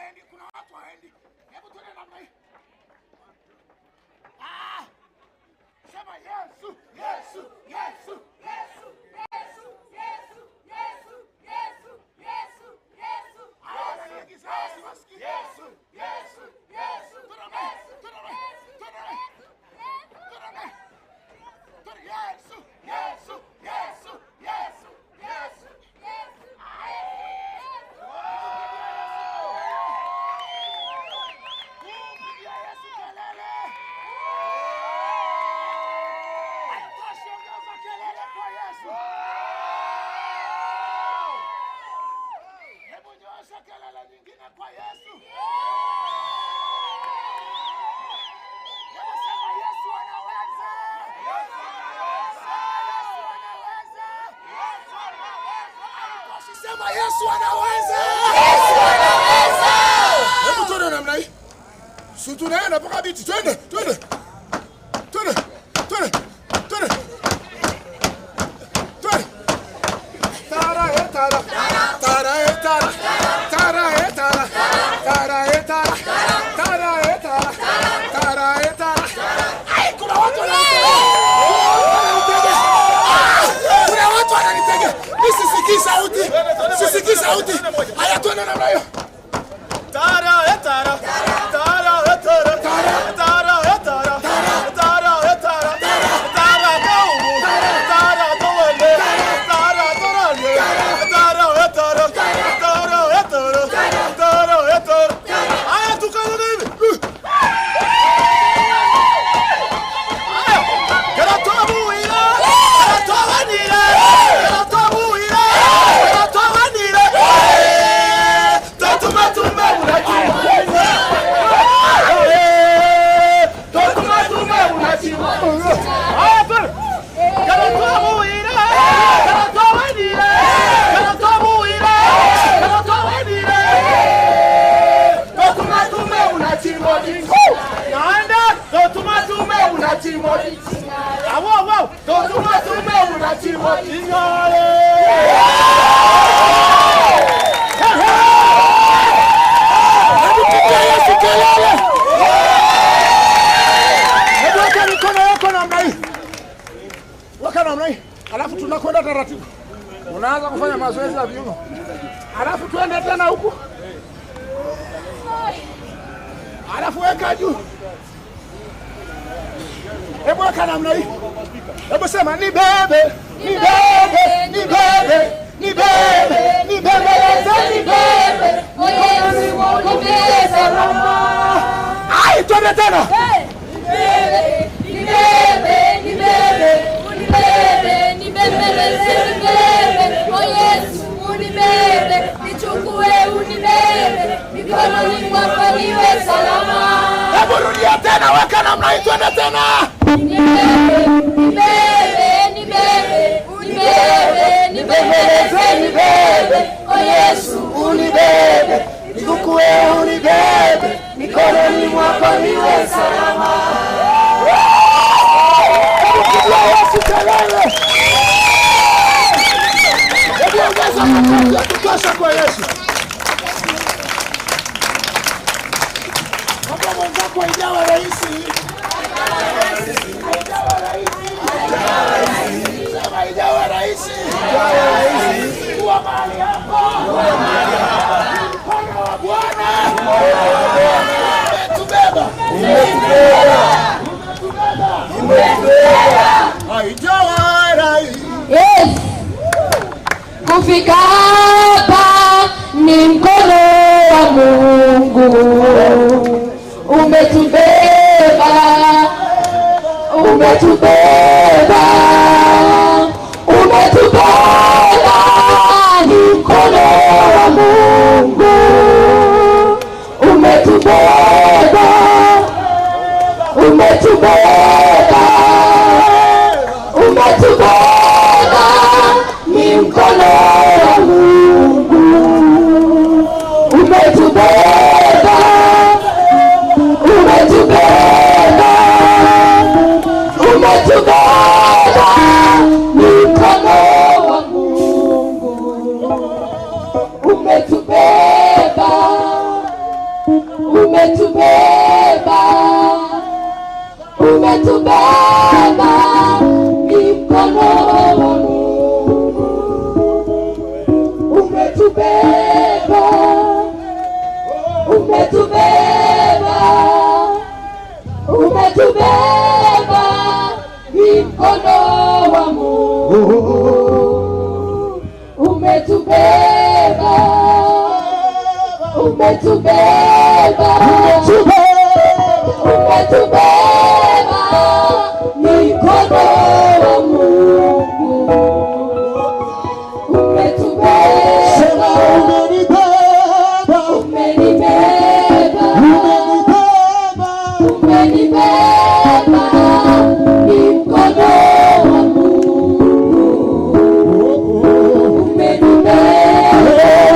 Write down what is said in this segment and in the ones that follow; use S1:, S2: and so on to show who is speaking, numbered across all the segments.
S1: hawaendi, kuna watu hawaendi. Hebu tuende namna hii. Ah! Sema Yesu, Yesu, Yesu.
S2: Yesu, Yesu, Yesu, Yesu, Yesu, Yesu, Yesu,
S1: Hawa wananiingiza hawa siwasikii.
S2: Yesu, Yesu, Yesu,
S1: Tuende namna hii, tuende namna hii, tuende namna hii. Tuende namna hii. Tuende- Yesu, Yesu, Yesu, Yesu, Yesu. Kumpigia Yesu kelele. Haitoshi, ongeza kelele kwa Yesu. Hebu nyoosha kelele nyingine kwa Yesu. Hebu sema Yesu anaweza. Sema Yesu anaweza. Haitoshi, sema Yesu anaweza. Hebu twende namna hii. Si tunaenda mpaka biti. Twende, twende. Twende. Twende. Twende. Twende. Tara e tara. Tara e tara. Tara e tara. Tara e tara. Tara e tara. Tara e tara. Ai, kuna watu wananitega. Ah, Kuna watu wananitega. Mimi sisikii sauti. Sisikii sauti. Haya, twende namna hiyo.
S3: Tara e tara. Tara e tara. Tara e tara. Tara e tara. Tara kaumu. Tara towele. Tara torale. Tara e tara. Tara e tara. Tara e tara. Aya tukana hivi. Aya. Karatobuira. Karatobanira. Karatobuira. Karatobanira. Totuma tume unachimwa. Totuma tume unachimwa. Aya tu. Karatobuira. Karatobanira. Karatobuira. Karatobanira. Totuma tume unachimwa. Naenda. Totuma tume unachimwa. Awo awo. Totuma tume unachimwa.
S1: Hebu pigia Yesu kelele. Hebu weka mikono yako namna hii, weka namna hii, alafu tunakwenda taratibu. Unaanza kufanya mazoezi ya viuno, alafu tuende tena huku, alafu weka juu. Hebu weka namna hii, hebu sema nibebe, nibebe, nibebe, nibebe, nibebeleze, nibebe
S2: O Yesu, unibebe
S1: salama. Ai, twende tena.
S2: Nibebe, nibebe, nibebe, unibebe, nibembeleze, nibebe. O Yesu, unibebe, nichukue, unibebe, mikononi mwako niwe salama.
S1: Hebu rudia tena, weka namna hii, twende tena.
S2: Nibebe, nibebe, nibebe, unibebe, nibembeleze, nibebe. O Yesu,
S1: Unibebe, nichukue, unibebe, mikononi mwako niwe salama. Hebu pigia Yesu kelele. Hebu ongeza makofi ya kutosha kwa Yesu. Mwambie mwenzako haijawa rahisi. Haijawa rahisi. Sema haijawa rahisi. Kuwa mahali hapa. Mkono wa Bwana umetubeba. Umetubeba. Haijawa rahisi.
S2: Yes. Kufika hapa ni mkono wa Mungu umetubeba, umetubeba, umetubeba ni mkono wa Mungu umetubeba, umetubeba umetubeba ni mkono wa Mungu umetubeba, umetubeba, umetubeba ni mkono wa Mungu umetubeba. Umetubeba ni mkono wa Mungu. Umetubeba, umetubeba, umetubeba ni mkono wa Mungu. Umetubeba, umetubeba, umetubeba ni mkono wa Mungu.
S1: Sema
S2: Umetubeba,
S1: umenibeba,
S2: umenibeba,
S1: umenibeba,
S2: umenibeba ni mkono wa Mungu. Umenibeba,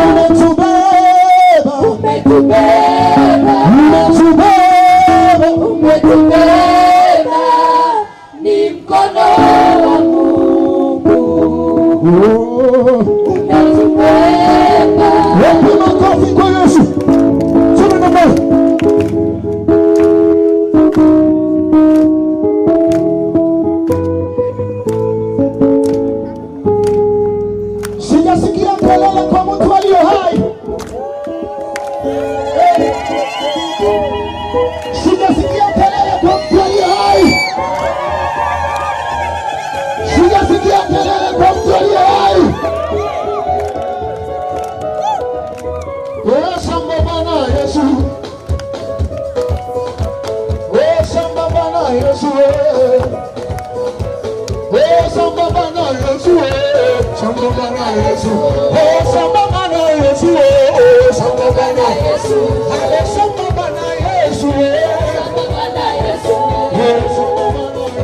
S1: umetubeba,
S2: umetubeba,
S1: umetubeba.
S2: umetubeba ni mkono wa Mungu. Umetubeba.
S1: Wapi makofi kwa Yesu? Sema na Mungu. Sijasikia kelele kwa mtu aliye hai. Sijasikia kelele kwa mtu aliye hai. Sijasikia kelele kwa mtu aliye hai. Sambamba na Yesu. Oh, sambamba na Yesu. Oh, sambamba na Yesu. Sambamba na Yesu. Oh, sambamba na Yesu. Oh, sambamba na
S2: Yesu,
S1: Ale sambamba na Yesu.
S2: sambamba na Yesu,
S1: Oh, sambamba na Yesu.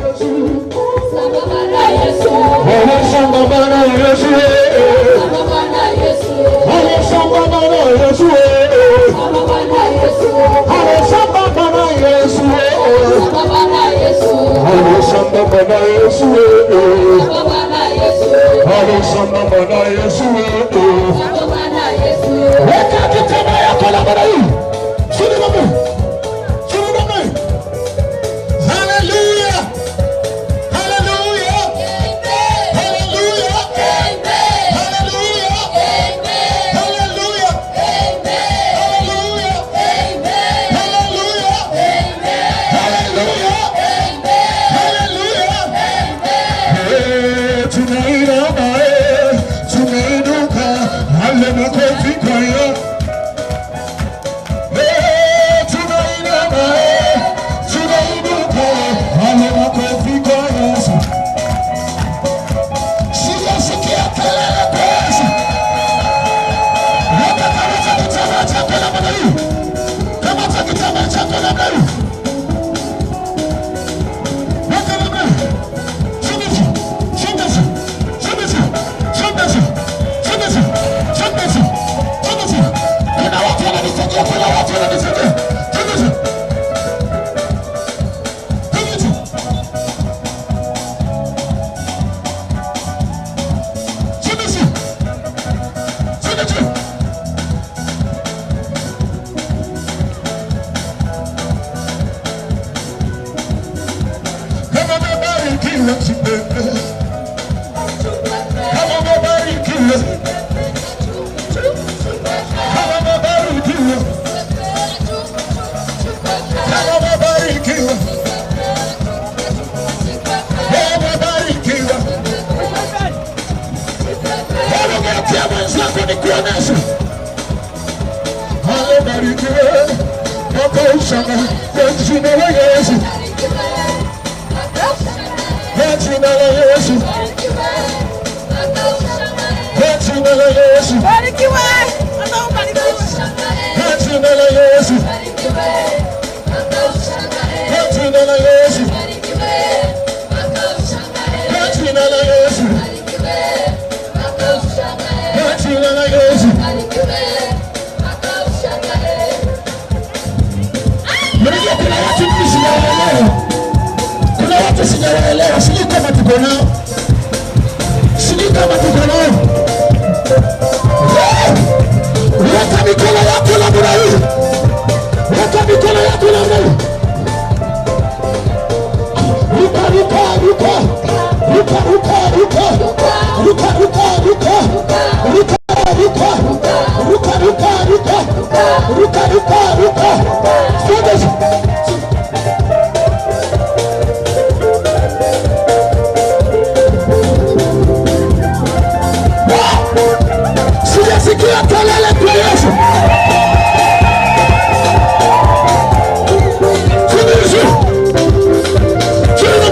S2: sambamba na Yesu,
S1: Oh, sambamba na Yesu.
S2: sambamba na Yesu,
S1: Ale sambamba na Yesu.
S2: sambamba na Yesu,
S1: Ale sambamba na Yesu.
S2: sambamba na Yesu,
S1: Ale sambamba na Yesu.
S2: sambamba na Yesu,
S1: Ale sambamba na Yesu.
S2: sambamba na Yesu.
S1: Weka kitambaa yako namna hii. Chini namna hii. Chini namna hii. Hallelujah. Hallelujah. Hallelujah. Hallelujah. Hallelujah. Hallelujah. Hallelujah. Hallelujah. Hallelujah. Eh, tunainama, eh, tunainuka, ale makofi kwa ya. Eh, tunainama, eh, tunainuka, ale makofi kwa Yesu. Sijasikia kelele kwa Yesu. Weka kamata kitambaa chako namna hii. Kamata kitambaa chako namna hii. Weka namna hii. Chini, chini, chini, chini, chini, chini, chini. Kuna watu wananisaidia, kuna watu wananisaidia. Chini, chini. Chini, chini, chini. Kama umebarikiwa kibebe, kama umebarikiwa, kama umebarikiwa, kama umebarikiwa, kama umebarikiwa. Hebu geukia mwenzako nikuoneshe. Amebarikiwa mpaka ushangae kwa jina la Yesu, kwa jina la Yesu, kwa jina la Yesu,
S4: Barikiwe, hata ubarikiwe.
S1: kwa jina la Yesu, kwa jina la Yesu, kwa jina la Yesu, kwa jina la Yesu. Unajua kuna watu mimi sijawaelewa, kuna watu sijawaelewa, sijui kama tuko nao, sijui kama tuko nao. Eh! Weka mikono yako namna hii, weka mikono yako namna hii. Ruka, ruka, ruka. Twende. Sijasikia kelele kwa Yesu. Chini,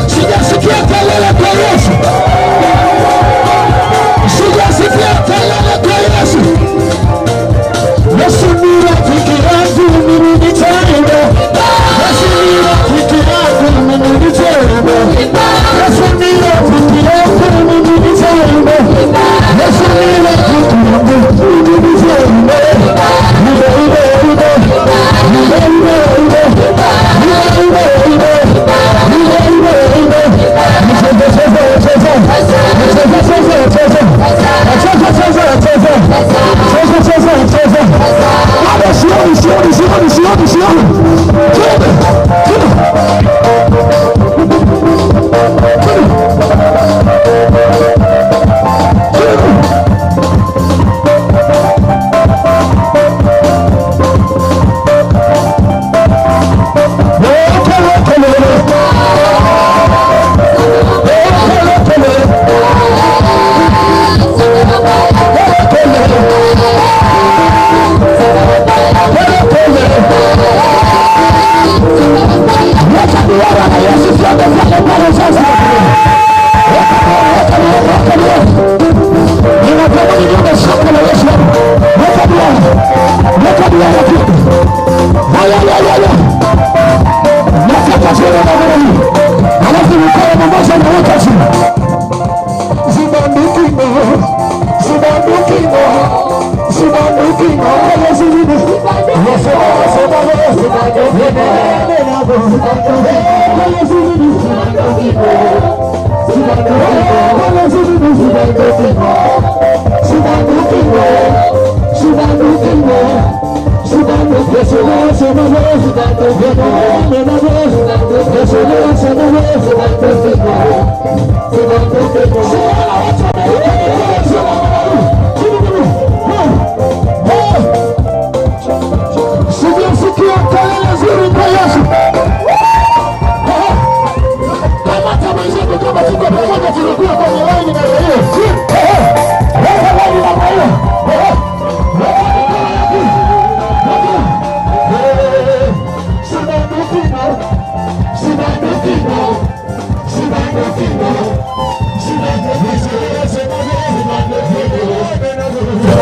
S1: Sijasikia kelele kwa Yesu. Sijasikia kelele kwa Yesu. Yesu ni rafiki yangu, mimi nitaimba. Yesu ni rafiki yangu, mimi nitaimba. Yesu ni rafiki yangu, mimi nitaimba. Yesu ni rafiki yangu, mimi nitaimba. Ibe, ibe, ibe. Ibe, ibe, ibe. Ibe, ibe, ibe. Ibe, ibe, ibe. Cheza, cheza, cheza. Cheza, cheza, cheza. Cheza, cheza, cheza. Cheza, cheza, cheza. Bado sioni, sioni, sioni, sioni, sioni. Twende, twende. Weke, weke, weke. Weke, weke, weke. Weke, weke. Weka duara na Yesu vyote vyake pale sasa. Weka duara, weka duara, weka duara. Ninatamani nione shangwe la Yesu hapa. Weka duara. Weka duara vyote. Haya, haya, haya. Nakata chini na mimi. Alafu mkono mmoja unaweka chini. Zibanduki no. Zibanduki no. Zibanduki no. Yesu ni. Yesu, Yesu, Yesu. Sijasikia kelele nzuri kwa Yesu. Kamata mwenzako kama tuko pamoja tulikuwa kwenye laini namna hiyo. Weka laini namna hiyo. Weka mikono ya juu. Weka. Sibanduki no. Sibanduki no. Sibanduki no. Sibanduki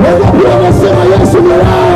S1: Wangapi wanasema Yesu ni wangu?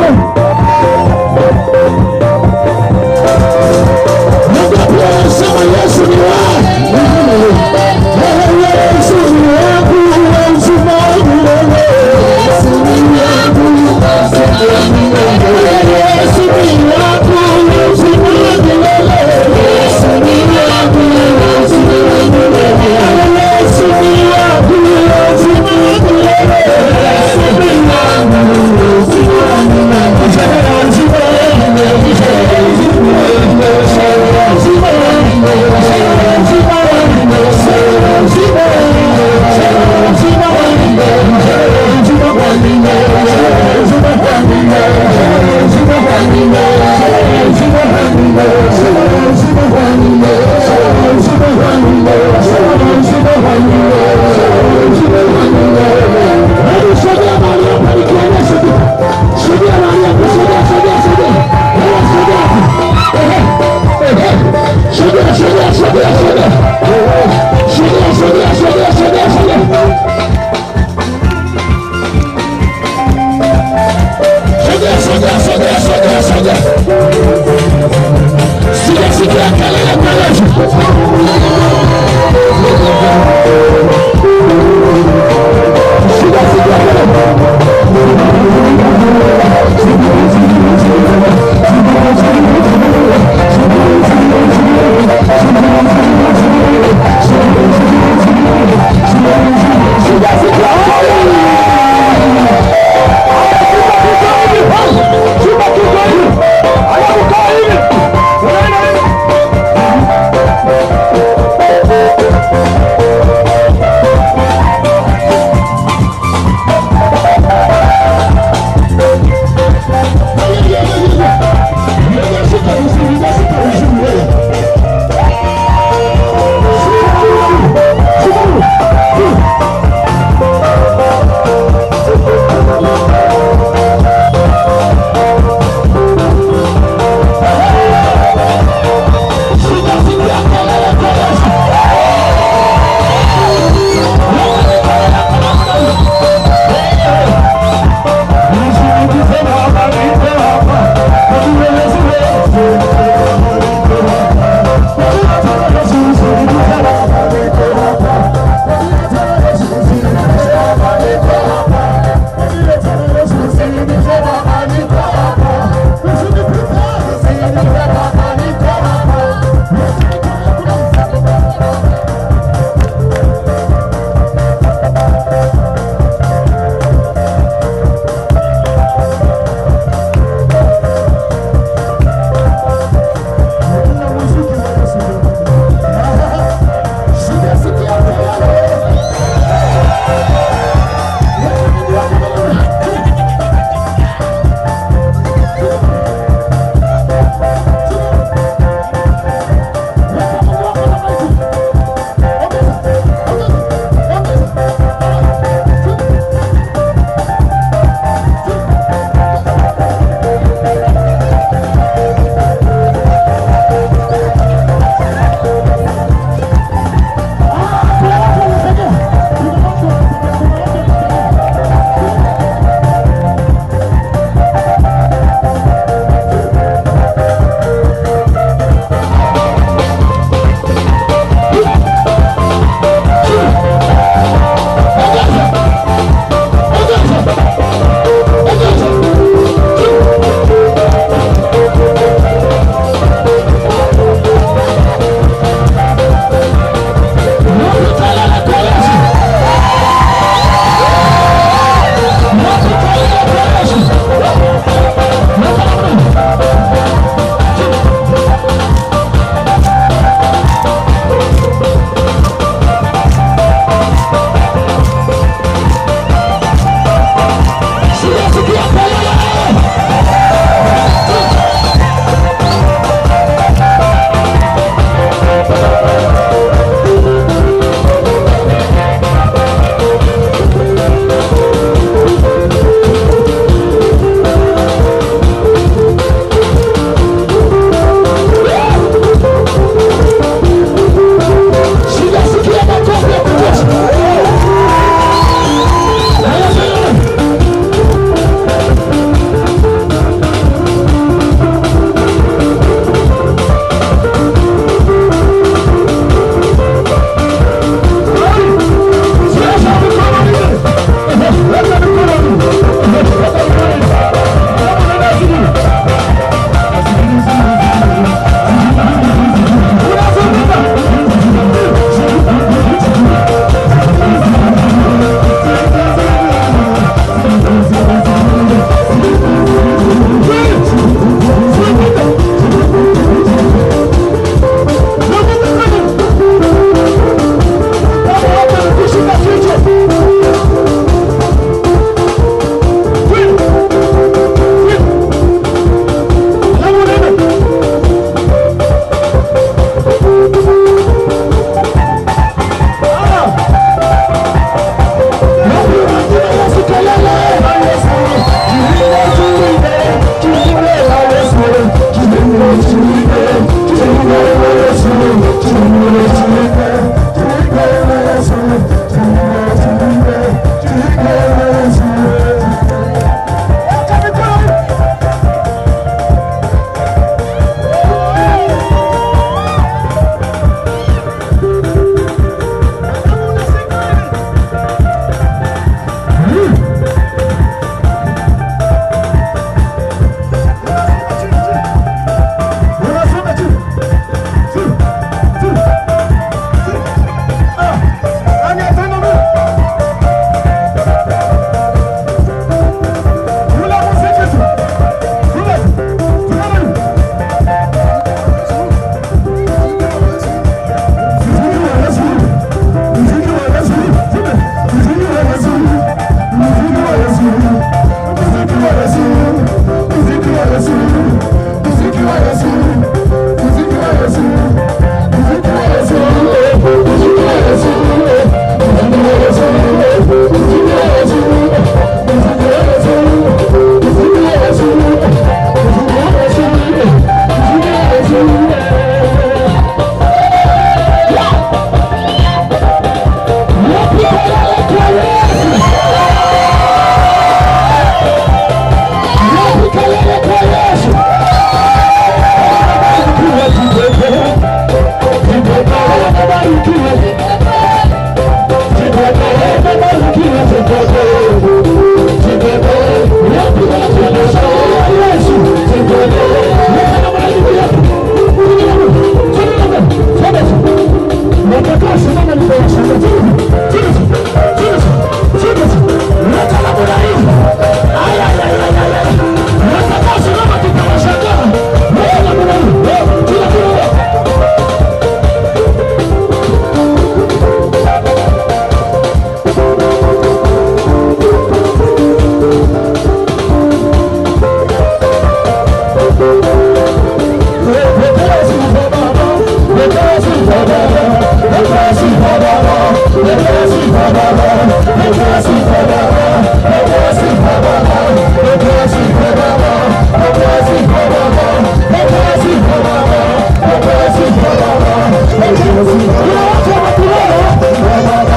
S1: Kuna watu wanatulala,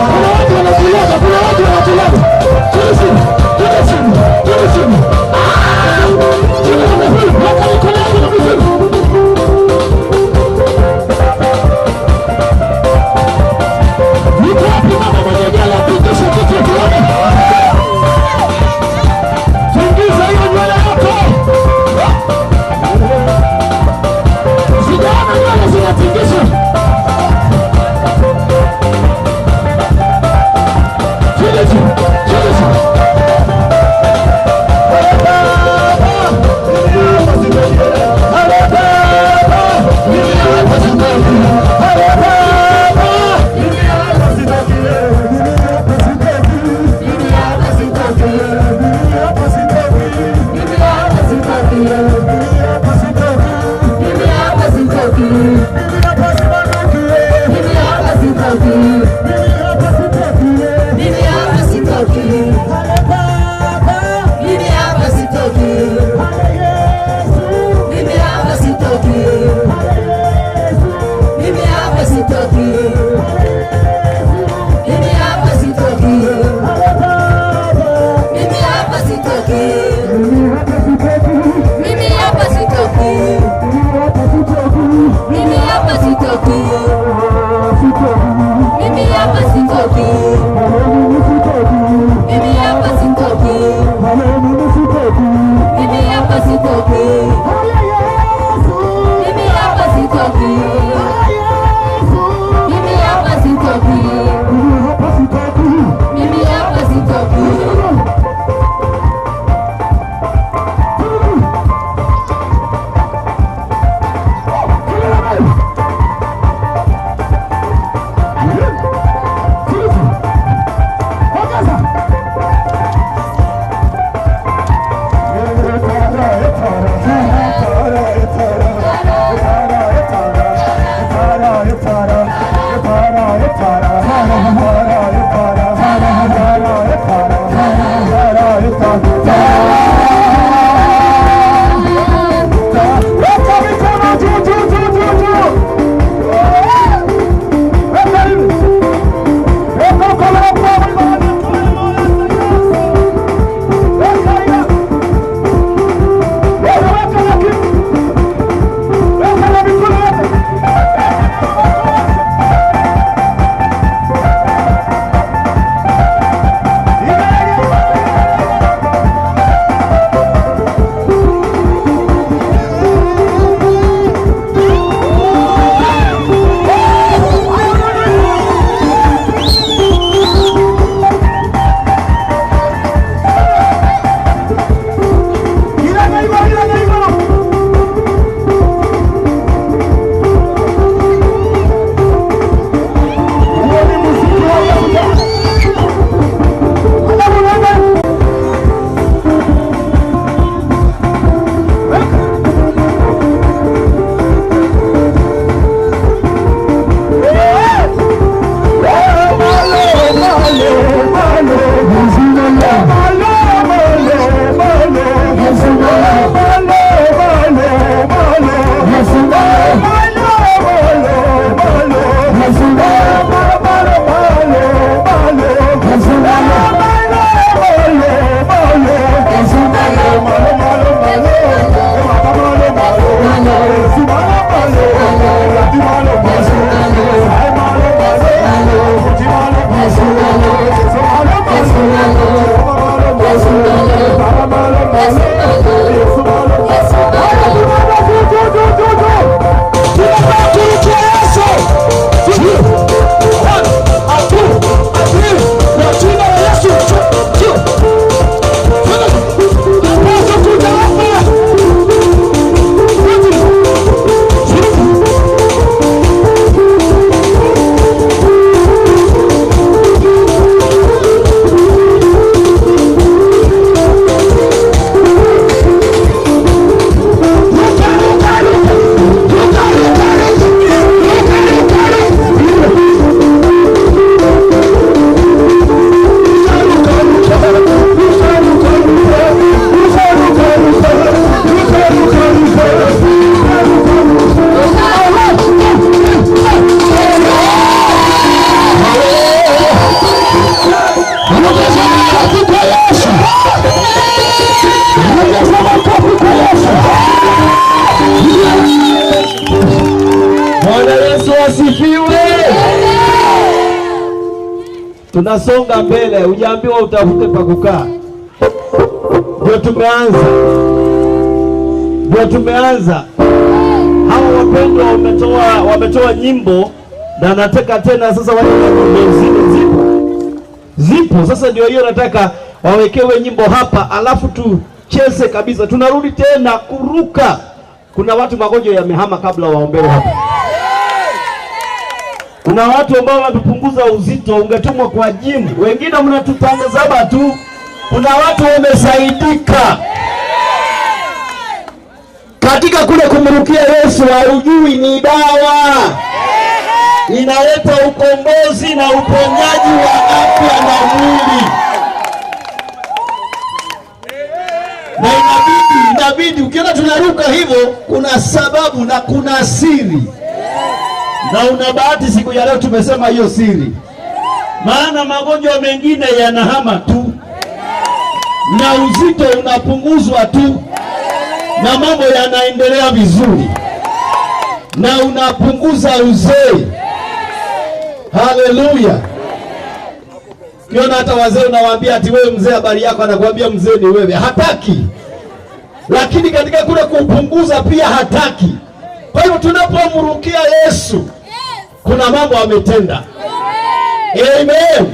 S1: kuna watu wanatulala, kuna watu wanatulala. Chini chini, chini chini, chini chini. Ah! Chini namna hii, weka mikono yako namna hii. Yuko wapi mama mwenye nywele? Tingisha kichwa tuone. Tingiza hiyo nywele yako. Sijaona nywele zinatingishwa. Chini chini, chini chini.
S2: Mimi hapa sitoki. Mimi hapa sitoki. Mimi hapa sitoki. Mimi hapa sitoki. Mimi hapa sitoki. Mimi hapa sitoki. Mimi hapa sitoki. Mimi hapa sitoki.
S1: Tara,
S5: asifiwe. Tunasonga mbele, hujaambiwa utafute pa kukaa. Ndio tumeanza, ndio tumeanza. Hawa wapendwa wametoa wametoa nyimbo na nataka tena sasa wale na nyimbo zile zipo zipo sasa, ndio hiyo nataka wawekewe nyimbo hapa, alafu tucheze kabisa. Tunarudi tena kuruka. Kuna watu magonjwa yamehama kabla waombewe hapa. Kuna watu ambao wamepunguza uzito, ungetumwa kwa jimu. Wengine mnatutazama tu. Kuna watu wamesaidika katika kule kumrukia Yesu. Haujui ni dawa inaleta ukombozi na uponyaji wa afya na mwili, na inabidi inabidi, ukiona tunaruka hivyo, kuna sababu na kuna siri na una bahati siku ya leo tumesema hiyo siri, maana magonjwa mengine yanahama tu na uzito unapunguzwa tu na mambo yanaendelea vizuri na unapunguza uzee. Haleluya! Ukiona hata wazee unawaambia ati wewe mzee, habari yako, anakuambia mzee ni wewe, hataki. Lakini katika kule kuupunguza pia hataki. Kwa hivyo tunapomrukia Yesu kuna mambo ametenda. Amen.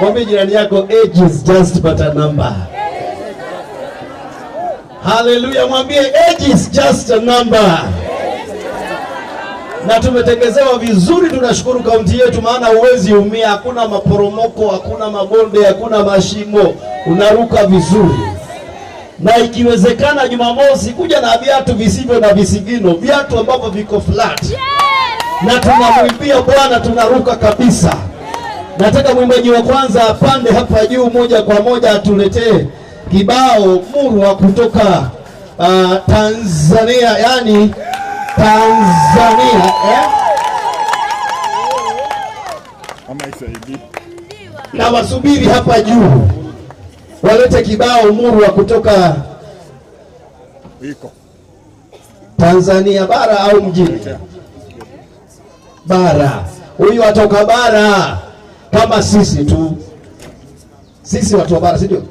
S5: Mwambie jirani yako age is just but a number. Haleluya, mwambie age is just a number. Na tumetengezewa vizuri, tunashukuru kaunti yetu, maana huwezi umia, hakuna maporomoko, hakuna mabonde, hakuna mashimo, unaruka vizuri na ikiwezekana Jumamosi kuja na viatu visivyo na visigino, viatu ambavyo viko flat, na tunamwimbia Bwana, tunaruka kabisa. Nataka mwimbaji wa kwanza apande hapa juu moja kwa moja atuletee kibao murwa kutoka Tanzania, yani Tanzania eh?
S1: Ama isaidii.
S5: na wasubiri hapa juu walete kibao murwa kutoka
S1: Iko.
S5: Tanzania bara au mjini bara. Huyu atoka bara kama sisi tu, sisi watu wa bara, si ndio?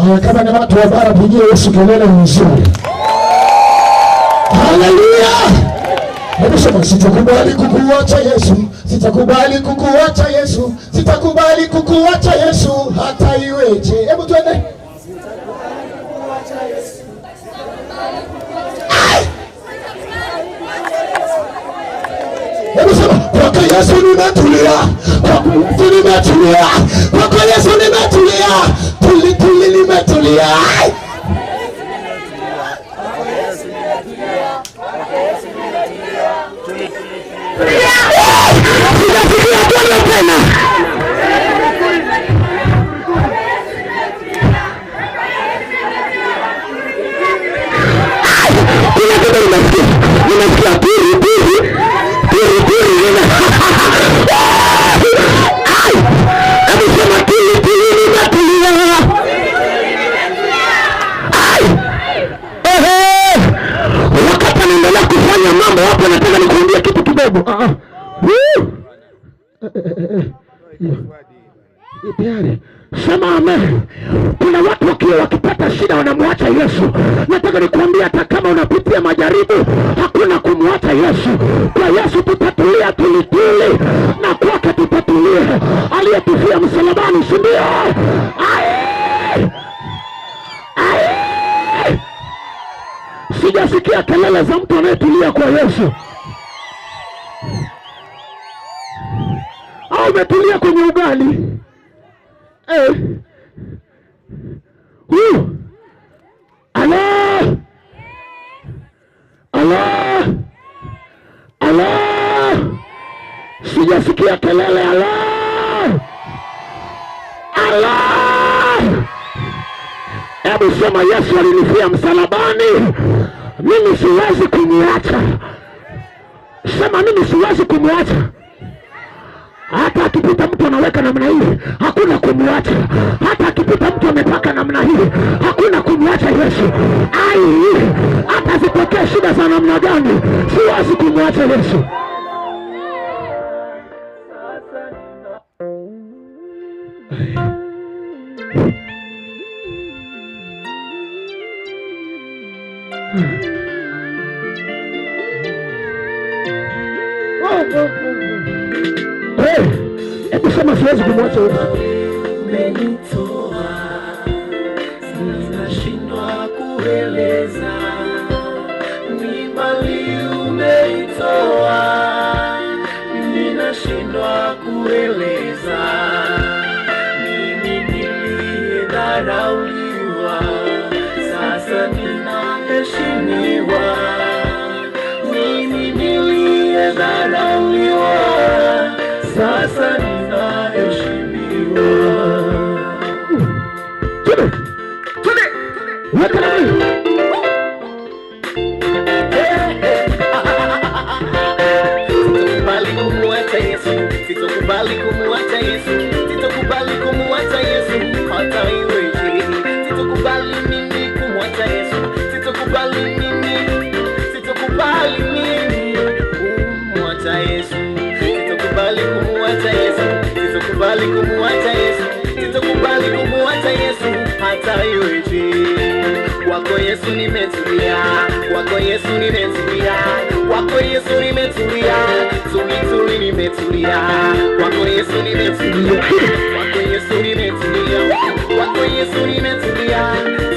S6: Haya, kama ni watu wa bara, pigie Yesu kelele nzuri. Haleluya! Hebu sema, sitakubali kukuacha Yesu, sitakubali kukuacha Yesu, sitakubali kukuacha Yesu hata iweje. Hebu twende. Ai! Hebu sema, kwake Yesu nimetulia, kwake Yesu nimetulia, kwake Yesu nimetulia, tuli tuli nimetulia. Ai!
S7: Sijasikia tena tena. Kuna kitu nimesikia, nimesikia piri piri piri piri. Ai, hebu sema tili tili, nimetulia. Ai, ehe, wakati anaendelea kufanya mambo hapo, nataka nikuambia kitu kidogo. Ah, ah. Woo! Tayari. Sema amen. Kuna watu wakiwa wakipata shida wanamwacha Yesu. Nataka nikuambia hata kama unapitia majaribu, hakuna kumwacha Yesu. Kwa Yesu tutatulia tulituli, na kwake tutatulia, aliyetufia msalabani, si ndio? Ai! Ai! Sijasikia kelele za mtu anayetulia kwa Yesu. Au umetulia kwenye ugali eh. Huu. Alo. Alo. Alo. Sijasikia kelele. Alo. Alo. Hebu sema Yesu alinifia msalabani, mimi siwezi kumwacha. Sema mimi siwezi kumwacha. Hata akipita mtu anaweka namna hii, hakuna kumwacha. Hata akipita mtu amepaka namna hii, hakuna kumwacha Yesu. Yesu. Ai, hata zitokee shida za namna gani, siwezi kumwacha Yesu. Hey, hebu sema siwezi kumwacha Yesu.
S8: Umenitoa, ninashindwa kueleza, ni mbali umeitoa, ninashindwa kueleza, mimi niliyedharauliwa, sasa ninaheshimiwa, mimi niliyedharauliwa, sasa ninaheshimiwa.
S7: Twende. Twende. Weka na mimi.
S8: Sitakubali kumuacha Yesu, sitakubali kumuacha Yesu, sitakubali kumuacha Yesu hata iweje. Sitakubali mimi kumuacha Yesu, sitakubali mimi, sitakubali mimi kumuacha Yesu, sitakubali kumuacha Yesu, sitakubali kumuacha Yesu, sitakubali kumuacha Yesu hata iweje. Kwako Yesu nimetulia, kwako Yesu nimetulia, kwako Yesu nimetulia, tuli tuli nimetulia, kwako Yesu nimetulia, kwako Yesu nimetulia, kwako Yesu nimetulia,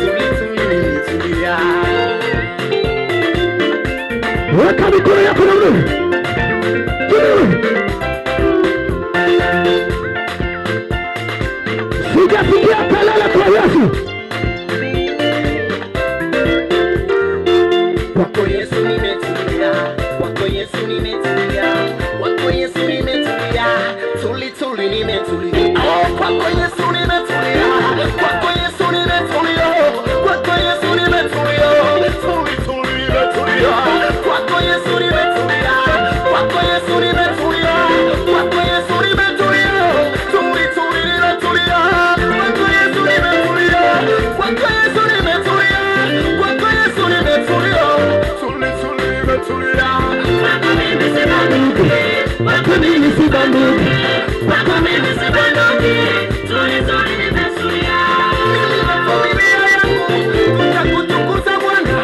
S8: tuli tuli nimetulia.
S7: Weka mikono yako namna hii. Twende. Sijasikia kelele kwa Yesu.
S8: Kwako Yesu nimetulia, kwako Yesu nimetulia, kwako Yesu nimetulia, tuli tuli nimetulia. Oh, kwako Yesu nimetulia, kwako Yesu nimetulia, kwako Yesu nimetulia, tuli tuli nimetulia. Kwako Yesu nimetulia, kwako Yesu nimetulia, kwako Yesu nimetulia, tuli tuli nimetulia, kwako Yesu nimetulia, kwako Yesu nimetulia, kwako Yesu nimetulia, tuli tuli nimetulia. Kwako mimi sibanduki, kwako mimi sibanduki, kwako mimi sibanduki, tuli tuli nimetulia. Mimi na familia yangu tutakutukuza Bwana,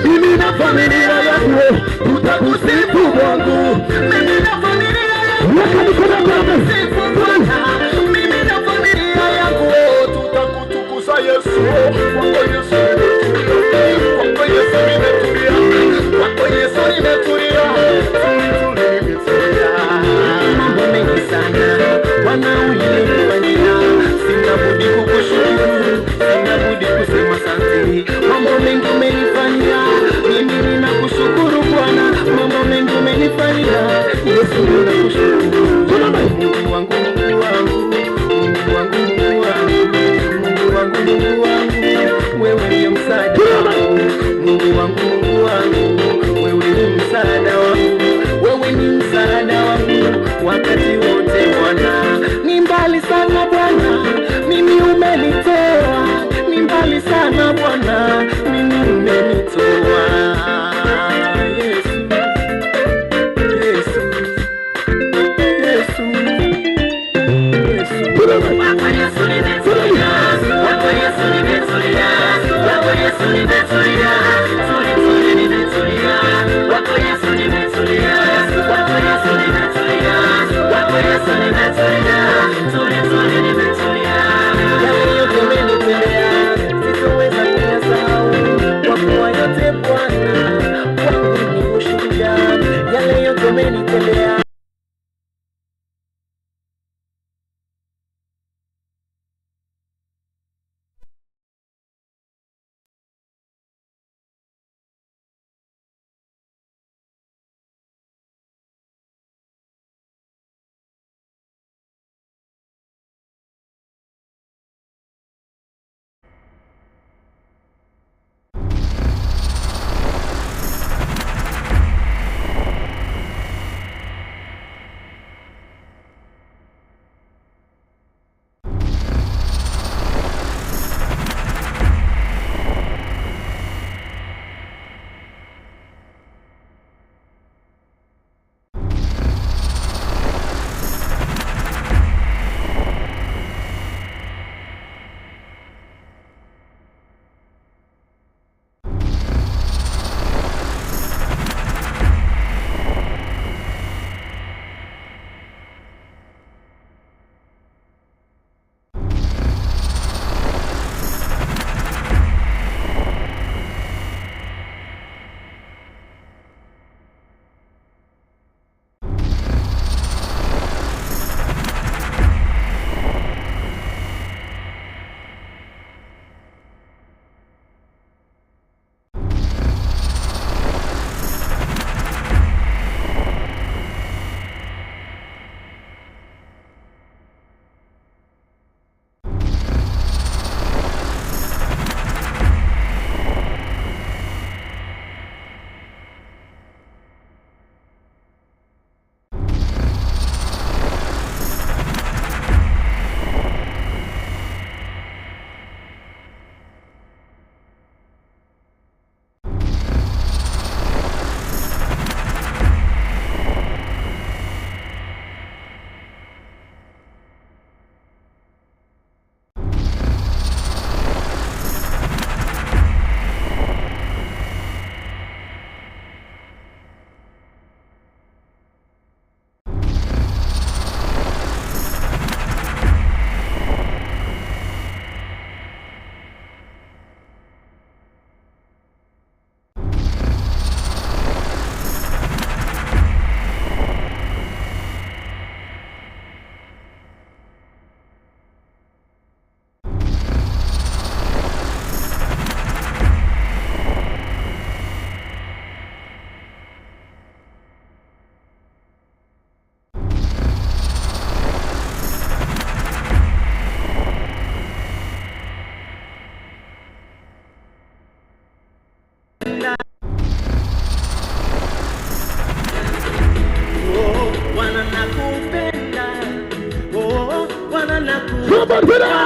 S7: Mimi na familia yangu tutakusifu Mungu.
S8: mimi na familia yangu
S7: Weka mikono yako namna hii.
S8: sifu Bwana, mimi na familia yangu tutakutukuza Yesu. Kwako Yesu nimetulia, kwako Yesu nimetulia, kwako Yesu nimetulia, tuli tuli nimetulia. Mambo mengi sana Bwana uliyonifanyia, sina budi kukushukuru, sina budi kusema asante. Mambo mengi umenifanyia, mimi ninakushukuru Bwana, mambo mengi umenifanyia, Yesu ninakushukuru. Mungu wangu, Mungu wangu, Mungu wangu, Mungu wangu, Mungu wangu, Mungu wangu, wewe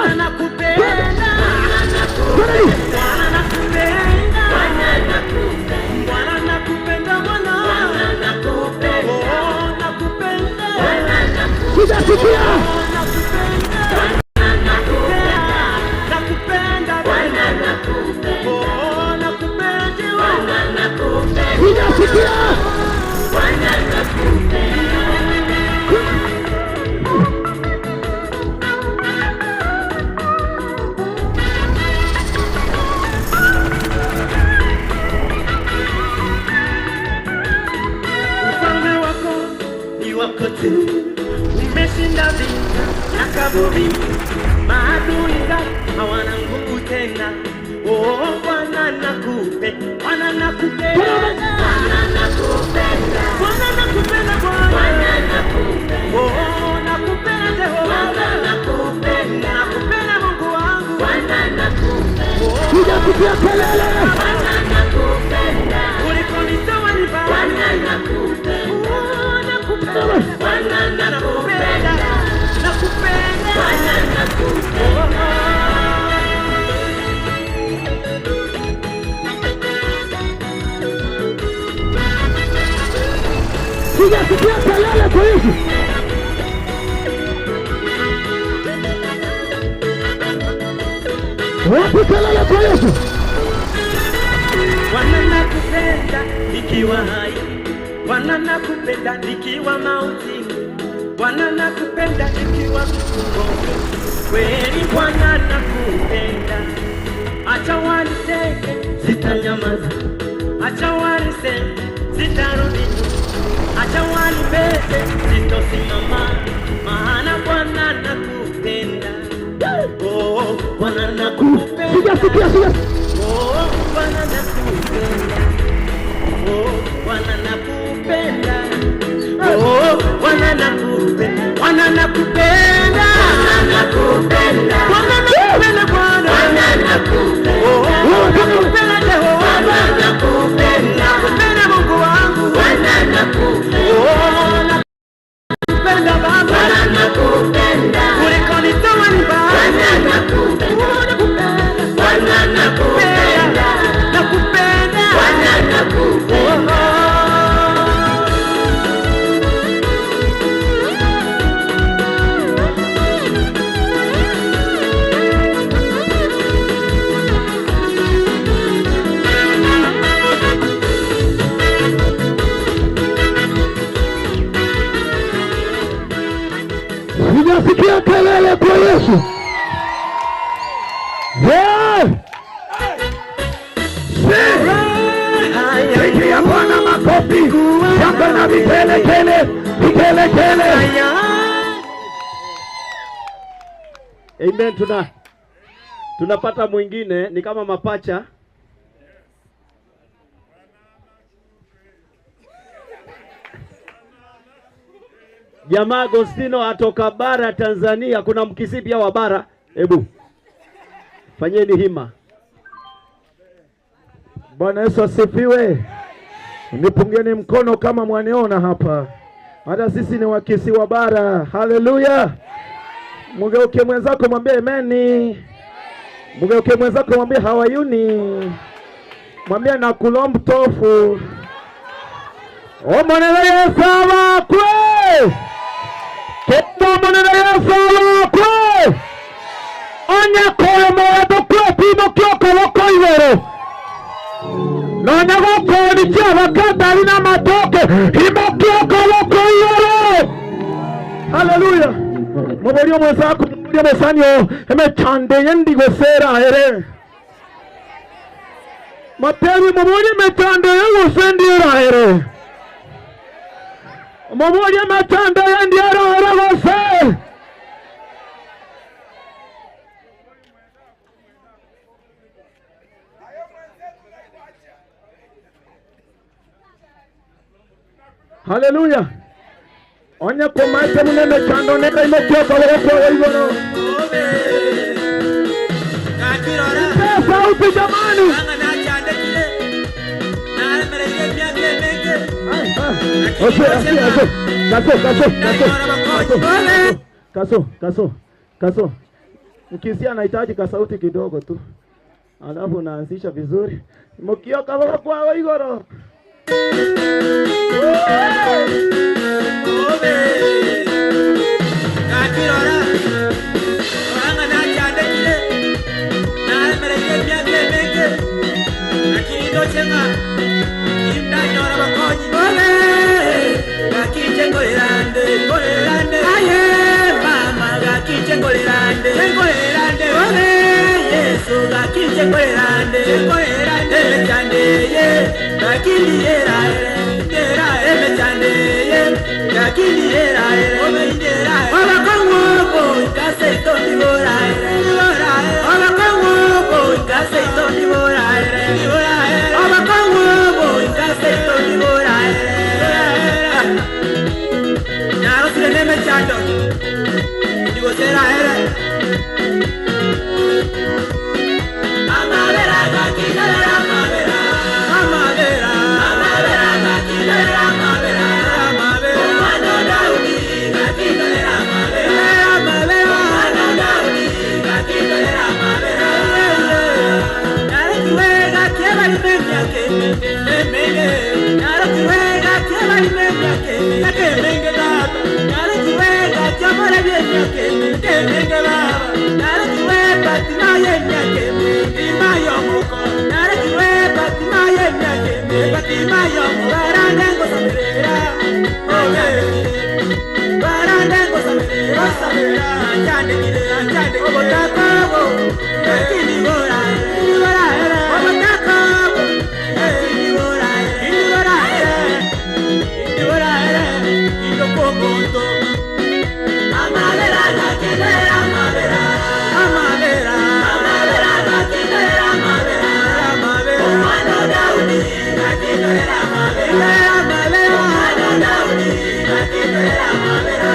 S8: Bwana nakupenda. Bwana nakupenda. Bwana nakupenda Bwana. Oh, nakupenda.
S7: Sijasikia.
S8: Nakupenda. Nakupenda. Oh, nakupenda.
S7: Sijasikia.
S8: Ufalme wako ni wako tu, umeshinda vita na kaburi, maadui zako hawana nguvu tena. Oh, Bwana nakupe, Bwana nakupenda, Bwana nakupenda, Bwana nakupenda, Bwana nakupenda, oh nakupenda Jehova, nakupenda, nakupenda Mungu wangu, Bwana nakupenda,
S7: Sijasikia kelele.
S8: Bwana nakupenda, ulikonitoa ni mbali, Bwana nakupenda, oh nakupenda, Bwana nakupenda, nakupenda, Bwana nakupenda.
S7: Sijasikia kelele kwa Yesu. Wapi kelele kwa Yesu?
S8: Bwana nakupenda nikiwa hai, Bwana nakupenda nikiwa mautini, Bwana nakupenda nikiwa kifungoni. Kweli Bwana nakupenda, acha waniteke, sitanyamaza, acha waniseme, sitarudi nyuma, acha wanibeze, sitosimama, maana Bwana nakupenda. Oh, Bwana nakupenda.
S7: Sijasikia, sijasikia.
S8: Oh, Bwana nakupenda. Oh, Bwana nakupenda. Oh, Bwana nakupenda. Bwana nakupenda. Bwana nakupenda. Bwana nakupenda Bwana. Bwana nakupenda. Oh, nakupenda Jehova. Bwana nakupenda. Nakupenda Mungu wangu. Bwana nakupenda. Oh, nakupenda Baba. Bwana nakupenda. Kuliko nitoa ni Baba. Bwana nakupenda. Oh, nakupenda. Bwana nakupenda. Nakupenda. Bwana nakupenda.
S7: Sijasikia kelele kwa Yesu. Yeah. Pigia Bwana makofi, shangwe na vigelegele, vigelegele.
S5: Amen. Tuna tunapata mwingine ni kama mapacha. Jamaa Agostino atoka bara Tanzania, kuna mkisii pia wa bara. Hebu fanyeni hima.
S9: Bwana Yesu asifiwe. Nipungeni mkono kama mwaniona hapa. Hata sisi ni wakisi wa bara. Haleluya. Mgeuke mwenzako mwambie ameni. Mgeuke mwenzako mwambie hawayuni. Mwambie nakulomb tofu. Omonera Yesu abakwe. Kendo omonera Yesu abakwe. Onya koyo moyo kwe pimo kyoko loko igoro. Nonya gokoni kyabakatari n'amatoke imokyoko loko igoro. Haleluya. Muborie mwenzako muborie mesanio emechando yendigosera ere. Matebi muborie emechando yegosendiera ere. Muborie emechando yendiera ere gose. Haleluya. Onye komaite munene chando neka imokyoka loko igoro. Sauti jamani. Ose, ose, ose. Kaso, kaso, kaso. Kaso, kaso, kaso. Mkisia anahitaji kasauti kidogo tu, alafu unaanzisha vizuri. Mkioka baba kwao igoro.
S10: Gakirora oranga nachandekire naremereire emiaka emenge lakini ndoche ng'a indanyora bakonyi ole gakinche ngorerande ngorerande aye mama gakinche ngorerande ngorerande ole Yesu gakinche ngorerande ngorerande emechande ye gakindi era era emechande ye gakindi era omeindera abakongo ikaseito ndibora ndibora abakongo ikaseito ndibora ndibora abakongo ikaseito ndibora narosire nemechando ndigosera era amabera gakinera amabera amabera amabera gakinera amabera amabera omwana Daudi gakinera amabera amabera omwana Daudi gakinera amabera narokiwega kyebalimemyake emenge narokiwega kyebalimemyake yakemenge baba narokiwega kyomorabyemyake kemenge baba narokiwega timayemyake timayomoko narokiwega timayemyake timayomoko barandengosamerera barandengosamerera chandekire chandekire obotakabo lakini bora bora obotakabo lakini bora bora bora indokogoto amabera gakinera amabera amabera amabera gakinera amabera amabera omwana Daudi gakinera amabera amabera omwana Daudi gakinera amabera.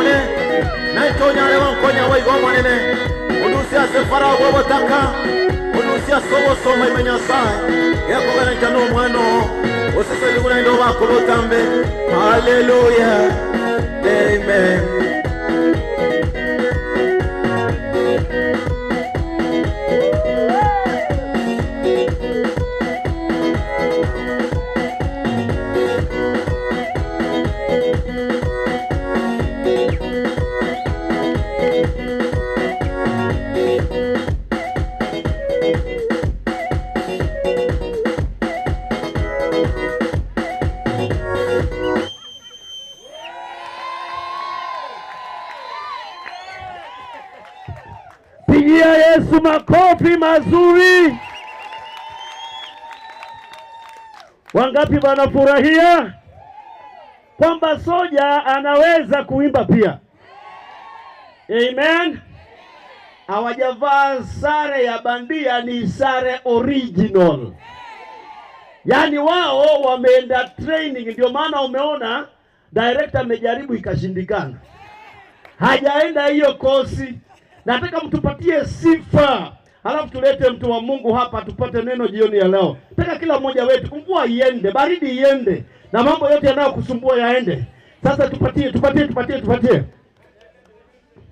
S3: one, nainche onyare gonkonya boigo Omonene, ondusie ase Farao bw'obotaka, ondusie ase obosomba ime Nyasae, gekogera inche nomwana oo, osesenigwe naende obakwe botambe. Haleluya. Amen.
S9: Pigia Yesu makofi mazuri. Wangapi wanafurahia kwamba soja anaweza kuimba pia? Amen. Hawajavaa sare ya bandia, ni sare original. Yaani wao wameenda training, ndio maana umeona director amejaribu ikashindikana, hajaenda hiyo kosi. Nataka mtupatie sifa, halafu tulete mtu wa Mungu hapa tupate neno jioni ya leo. Nataka kila mmoja wetu, mvua iende, baridi iende, na mambo yote yanayokusumbua yaende. Sasa tupatie, tupatie, tupatie, tupatie.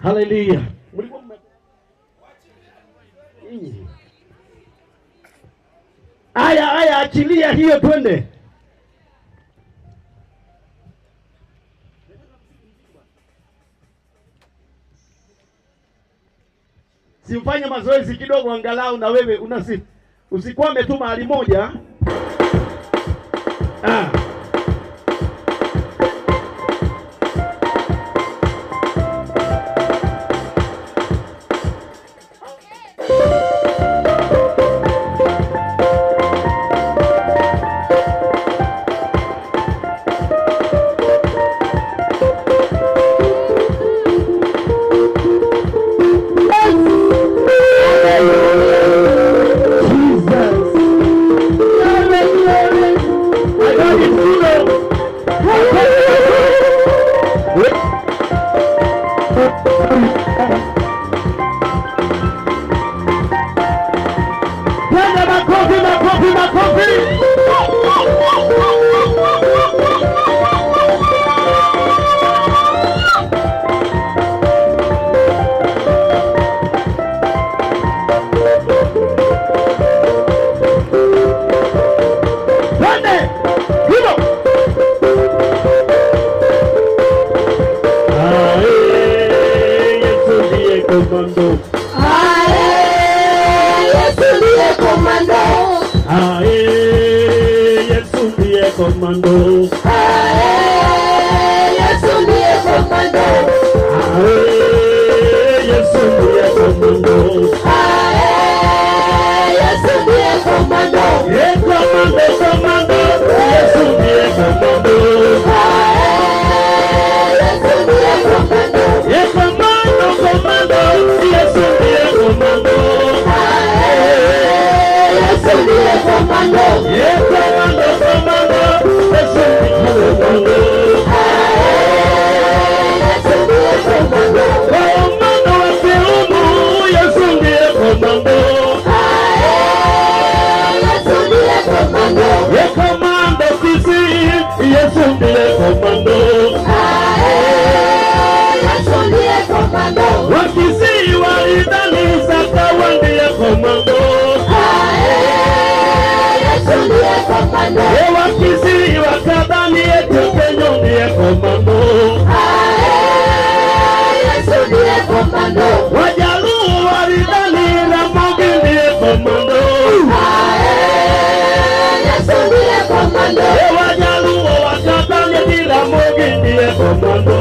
S9: Haleluya! Mlikuwa mme- Ninyi. Aya, aya, achilia hiyo, twende. Simfanye mazoezi kidogo angalau na wewe unasi usikwame tu mahali moja. Ah. Twende makofi, makofi, makofi. Twende hivyo. Ae, Yesu ndiye komando.
S2: Yesu ndiye komando.
S9: Ae, Yesu ndiye komando.
S2: Yesu ndiye komando.
S9: Ae, Yesu ndiye komando.
S2: Yesu ndiye komando.
S9: Ye komando, komando, Yesu ndiye komando.
S2: Yesu ndiye komando.
S9: Ye komando, komando, Yesu ndiye komando.
S2: Yesu ndiye komando.
S9: Ye komando, komando, Yesu ndiye komando.
S2: Yesu ndiye komando.
S9: Komando wa kiungu, Yesu ndiye komando.
S2: Yesu ndiye komando.
S9: Ye komando sisi, Yesu ndiye komando.
S2: Yesu ndiye komando.
S9: Wakisii walidhani Sakawa ndiye komando.
S2: Yesu ndiye komando.
S9: Ye Wakisii wakadhani eti Kenya ndiye komando.
S2: Yesu ndiye komando.
S9: Wajaluo walidhani Ramogi ndiye komando.
S2: Yesu ndiye komando.
S9: Ye Wajaluo wakadhani eti Ramogi ndiye komando.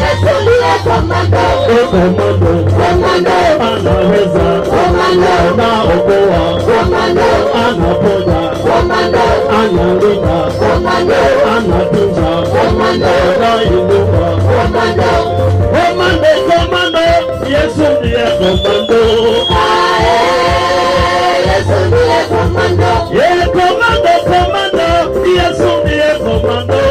S2: Yesu ndiye komando.
S9: E komando,
S2: Komando.
S9: anaweza,
S2: Komando.
S9: anaokoa,
S2: Komando.
S9: anaponya,
S2: Komando.
S9: analinda,
S2: Komando.
S9: anatunza,
S2: Komando.
S9: anainua.
S2: Komando.
S9: Komando, komando, Yesu ndiye komando.
S2: Yesu ndiye komando.
S9: Ye komando, komando, Yesu ndiye komando.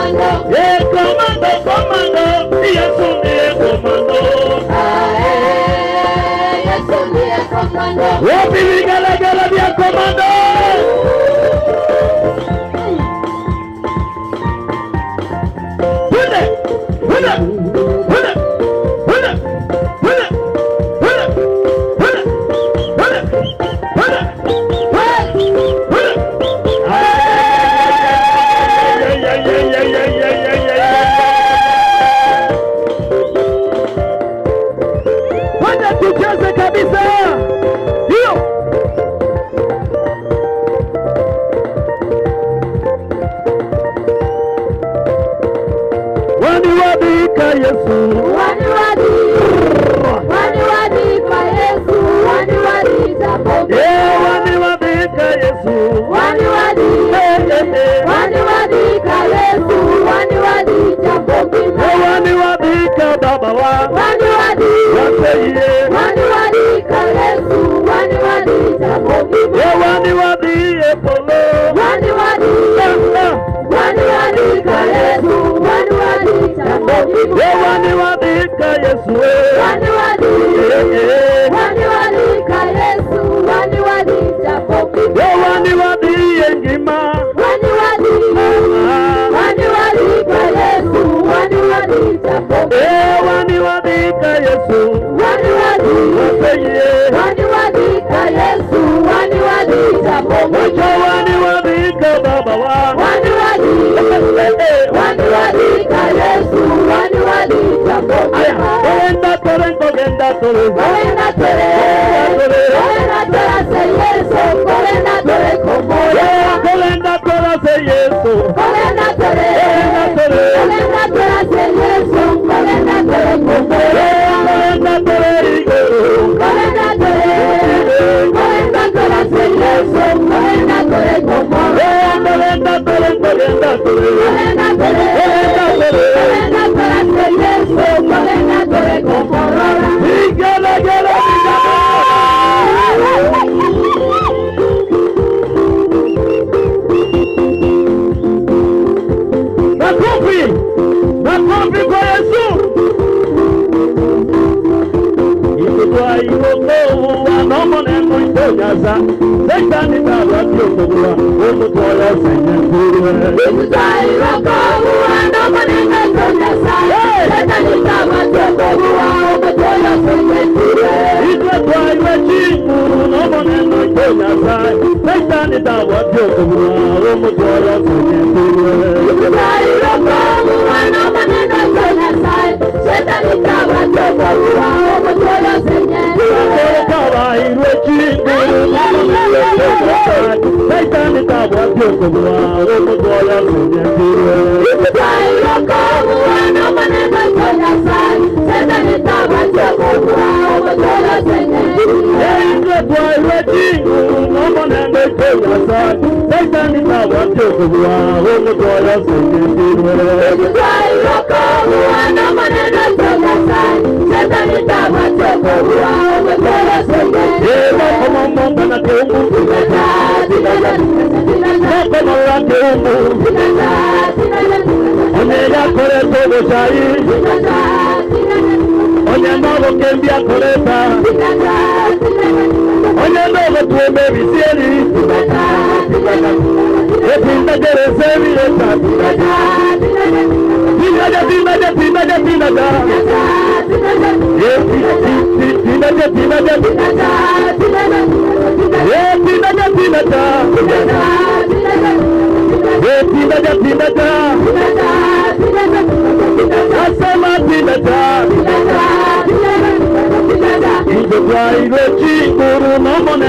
S9: Eh, komando, komando, Yesu ndiye komando. Wapi vigelegele vya komando? Twende, twende, twende, twende, twende, twende, twende, twende, twende, twende, twende. Ay, ay, ay, ay, ay, ay, ay, ay, ay, ay. Twende tucheze kabisa. Hiyo. Waniwadika Yesu. Eh, waniwadika Yesu. Eh, eh, eh. Eh, waniwadika Baba wa. Waseiye. Eh, waniwadie polo. Eh, waniwadika Yesu. Eh, eh, eh. Eh, waniwadie ngima. Ah. Eh, waniwadika Yesu. Waseiye. Mwisho waniwadika Baba wa. Aya, genda tore, genda tore.
S2: Kolena tore, kolena tore se Yesu, kolena tore komora.
S9: Kolenda tore se Yesu.
S2: Kolena tore, kolena tore se Yesu, kolena tore komora.
S9: Kolenda tore igoro.
S2: Kolena tore, kolena tore se Yesu, kolena tore komora.
S9: Kolenda tore, kolenda tore.
S2: Kolena tore, kolena tore se Yesu, kolena tore komora.
S9: Igele, gele, Makofi! Makofi kwa Yesu! Ikutwa iwokovu wanomonengo itonyaza Shetani baba byokobula omutoya senyenkurwe Itwe twaiwe chinguru nomonengo itonyaza Shetani baba byokobula omutoya senyenkurwe Kabairwe chinguru nomonengo itonyaza Shetani baba byokobula omutoya senyenkurwe Itwe twaiwe chinguru nomonengo itonyaza Shetani baba byokobula omutoya senyenkurwe Itwairwe chinguru nomoneno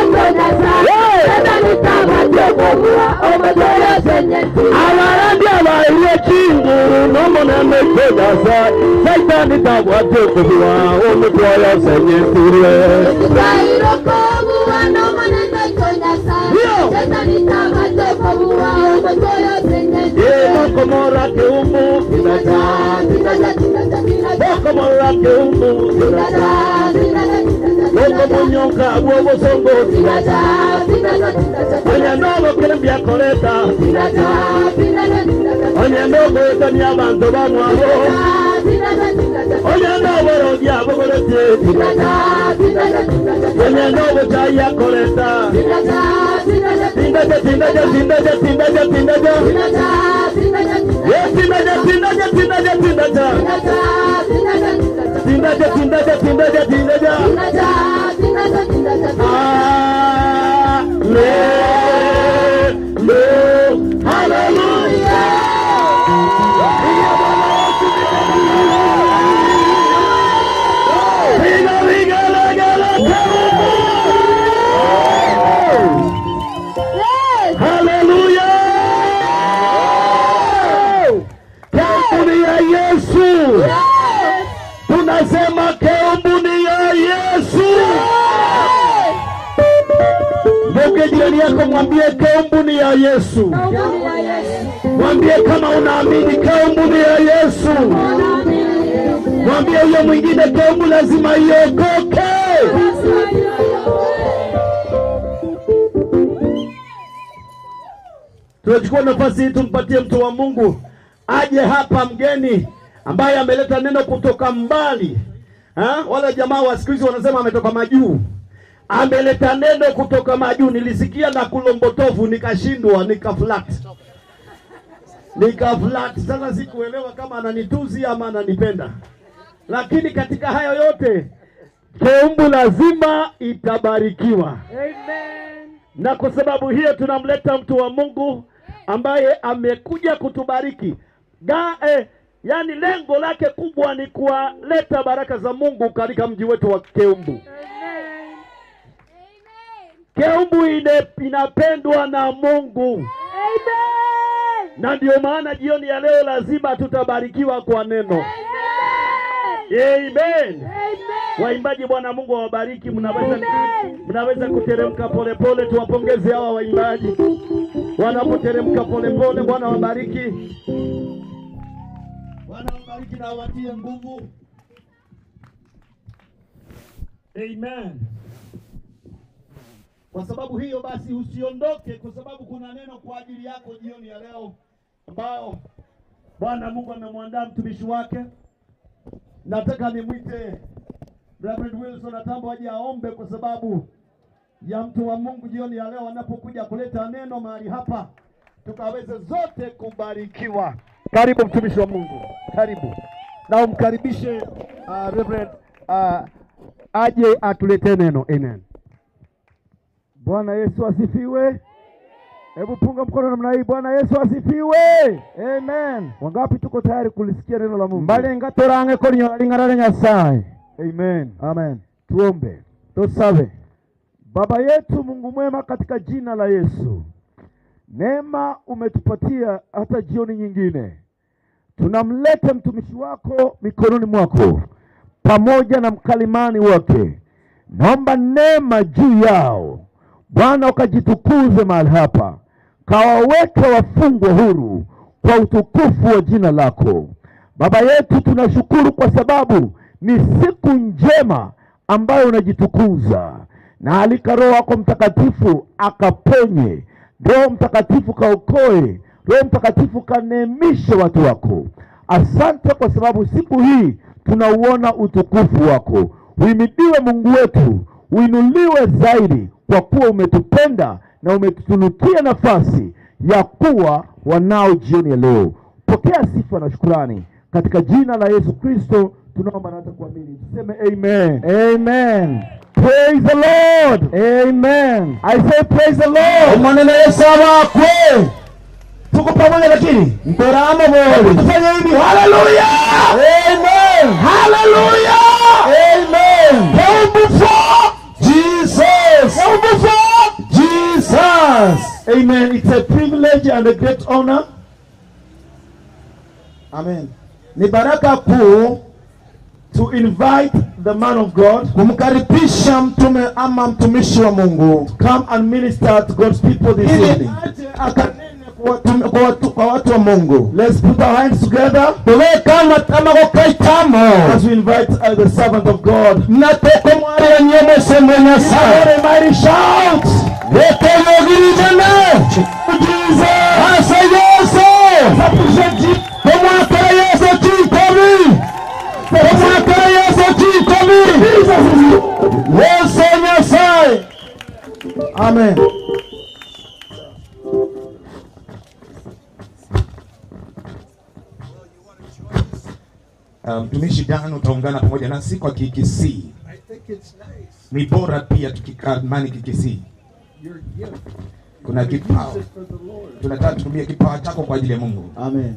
S9: itogasa Shetani tabwa kyokobula omutwoyo senyekirwe Abarandi abairwe chinguru nomoneno itogasa Shetani tabwa kyokobula omutwoyo senyekirwe Bokomora keumu Bokomora keumu Bokomunyongo
S5: Abwo obosongo Onye nobokire mbiakoreta Onye nogoetania abanto bamwabo Onye noborogi abogoretie Onye nobochai akoreta Tindaja tindaja tindaja tindaja tindaja Ye tindaja tindaja tindaja tindaja Tindaja tindaja tindaja tindaja Piga vigelegele Haleluya! Keumbu ni ya Yesu. Tunasema keumbu ni ya Yesu. Mgeuke jirani yako mwambie keumbu ni ya Yesu. Mwambie kama unaamini keumbu ni ya Yesu. Mwambie huyo mwingine keumbu lazima iokoke. Tunachukua nafasi hii tumpatie mtu wa Mungu aje hapa, mgeni ambaye ameleta neno kutoka mbali ha? Wale jamaa wa siku hizi wanasema ametoka majuu, ameleta neno kutoka majuu. Nilisikia na kulombotofu nikashindwa, nikaflat nikaflat. Sasa sikuelewa kama ananituzi ama ananipenda, lakini katika hayo yote Keumbu lazima itabarikiwa. Na kwa sababu hiyo tunamleta mtu wa Mungu ambaye amekuja kutubariki. Ga, yani lengo lake kubwa ni kuwaleta baraka za Mungu katika mji wetu wa Keumbu. Keumbu ine, inapendwa na Mungu. Na ndio maana jioni ya leo lazima tutabarikiwa kwa neno. Amen. Waimbaji, Bwana Mungu awabariki. Mnaweza mnaweza kuteremka polepole, tuwapongeze hawa waimbaji wanapoteremka polepole. Bwana wabariki, Bwana wabariki na awatie nguvu. Amen. Kwa sababu hiyo basi usiondoke, kwa sababu kuna neno kwa ajili yako jioni ya leo ambao Bwana Mungu amemwandaa mtumishi wake. Nataka nimwite Reverend Wilson Atambo aje aombe kwa sababu ya mtu wa Mungu jioni ya leo anapokuja kuleta neno mahali hapa, tukaweze zote kubarikiwa. Karibu mtumishi wa Mungu, karibu na umkaribishe Reverend aje atuletee neno. Amen.
S9: Bwana Yesu asifiwe. Hebu punga mkono namna hii. Bwana Yesu asifiwe. Amen. Wangapi tuko tayari kulisikia neno la Mungu?
S11: Mbalenga torange kolinyola ling'ana lya Nyasaye.
S9: Amen.
S11: Amen.
S9: Tuombe.
S11: Tusabe.
S9: Baba yetu Mungu mwema, katika jina la Yesu, neema umetupatia hata jioni nyingine, tunamleta mtumishi wako mikononi mwako pamoja na mkalimani wake. Naomba neema juu yao Bwana, ukajitukuze mahali hapa, kawaweke wafungwa huru kwa utukufu wa jina lako. Baba yetu, tunashukuru kwa sababu ni siku njema ambayo unajitukuza, na alika Roho wako Mtakatifu akaponye, Roho Mtakatifu kaokoe, Roho Mtakatifu kaneemishe watu wako. Asante kwa sababu siku hii tunauona utukufu wako. Uhimidiwe Mungu wetu, uinuliwe zaidi, kwa kuwa umetupenda na umetutunukia nafasi ya kuwa wanao jioni ya leo. Pokea sifa na shukurani katika jina la Yesu Kristo tunaomba na hata kuamini, tuseme amen.
S11: Amen.
S9: Praise the Lord.
S11: Amen.
S9: I say praise the Lord.
S11: Omonene Yesu abakwe.
S9: Tuko pamoja lakini
S11: Ntoramo bori.
S9: tufanye hivi. Hallelujah.
S11: Amen.
S9: Hallelujah.
S11: Amen.
S9: Keumbu for
S11: Jesus.
S9: Keumbu for
S11: Jesus.
S9: Amen. It's a privilege and a great honor
S11: Amen. Ni baraka kuu
S9: to invite the man of God
S11: kumkaribisha mtume ama mtumishi wa Mungu
S9: to come and minister to God's people this
S11: ili
S9: evening.
S11: aje akanene Kwa watu, kwa watu wa Mungu.
S9: Let's put our hands together
S7: tubeke amaboko aitamo
S9: as we invite the servant of God.
S7: natoko mwariyanyemese mwenyasaye
S9: What a mighty shout!
S7: rekeyogirijene
S9: Jesus!
S7: ase Yesu tomwakere Yesu chinkobi tomwakere Yesu chinkobi Yesu Nyasaye.
S9: Amen.
S12: Mtumishi Dan utaungana pamoja nasi kwa Kikisii.
S13: I think it's nice.
S12: Ni bora pia tukikamani Kikisii.
S13: Your gift.
S12: Kuna kipawa,
S13: Use it for the Lord.
S12: tunataka tutumie kipawa chako kwa ajili ya Mungu.
S11: Amen.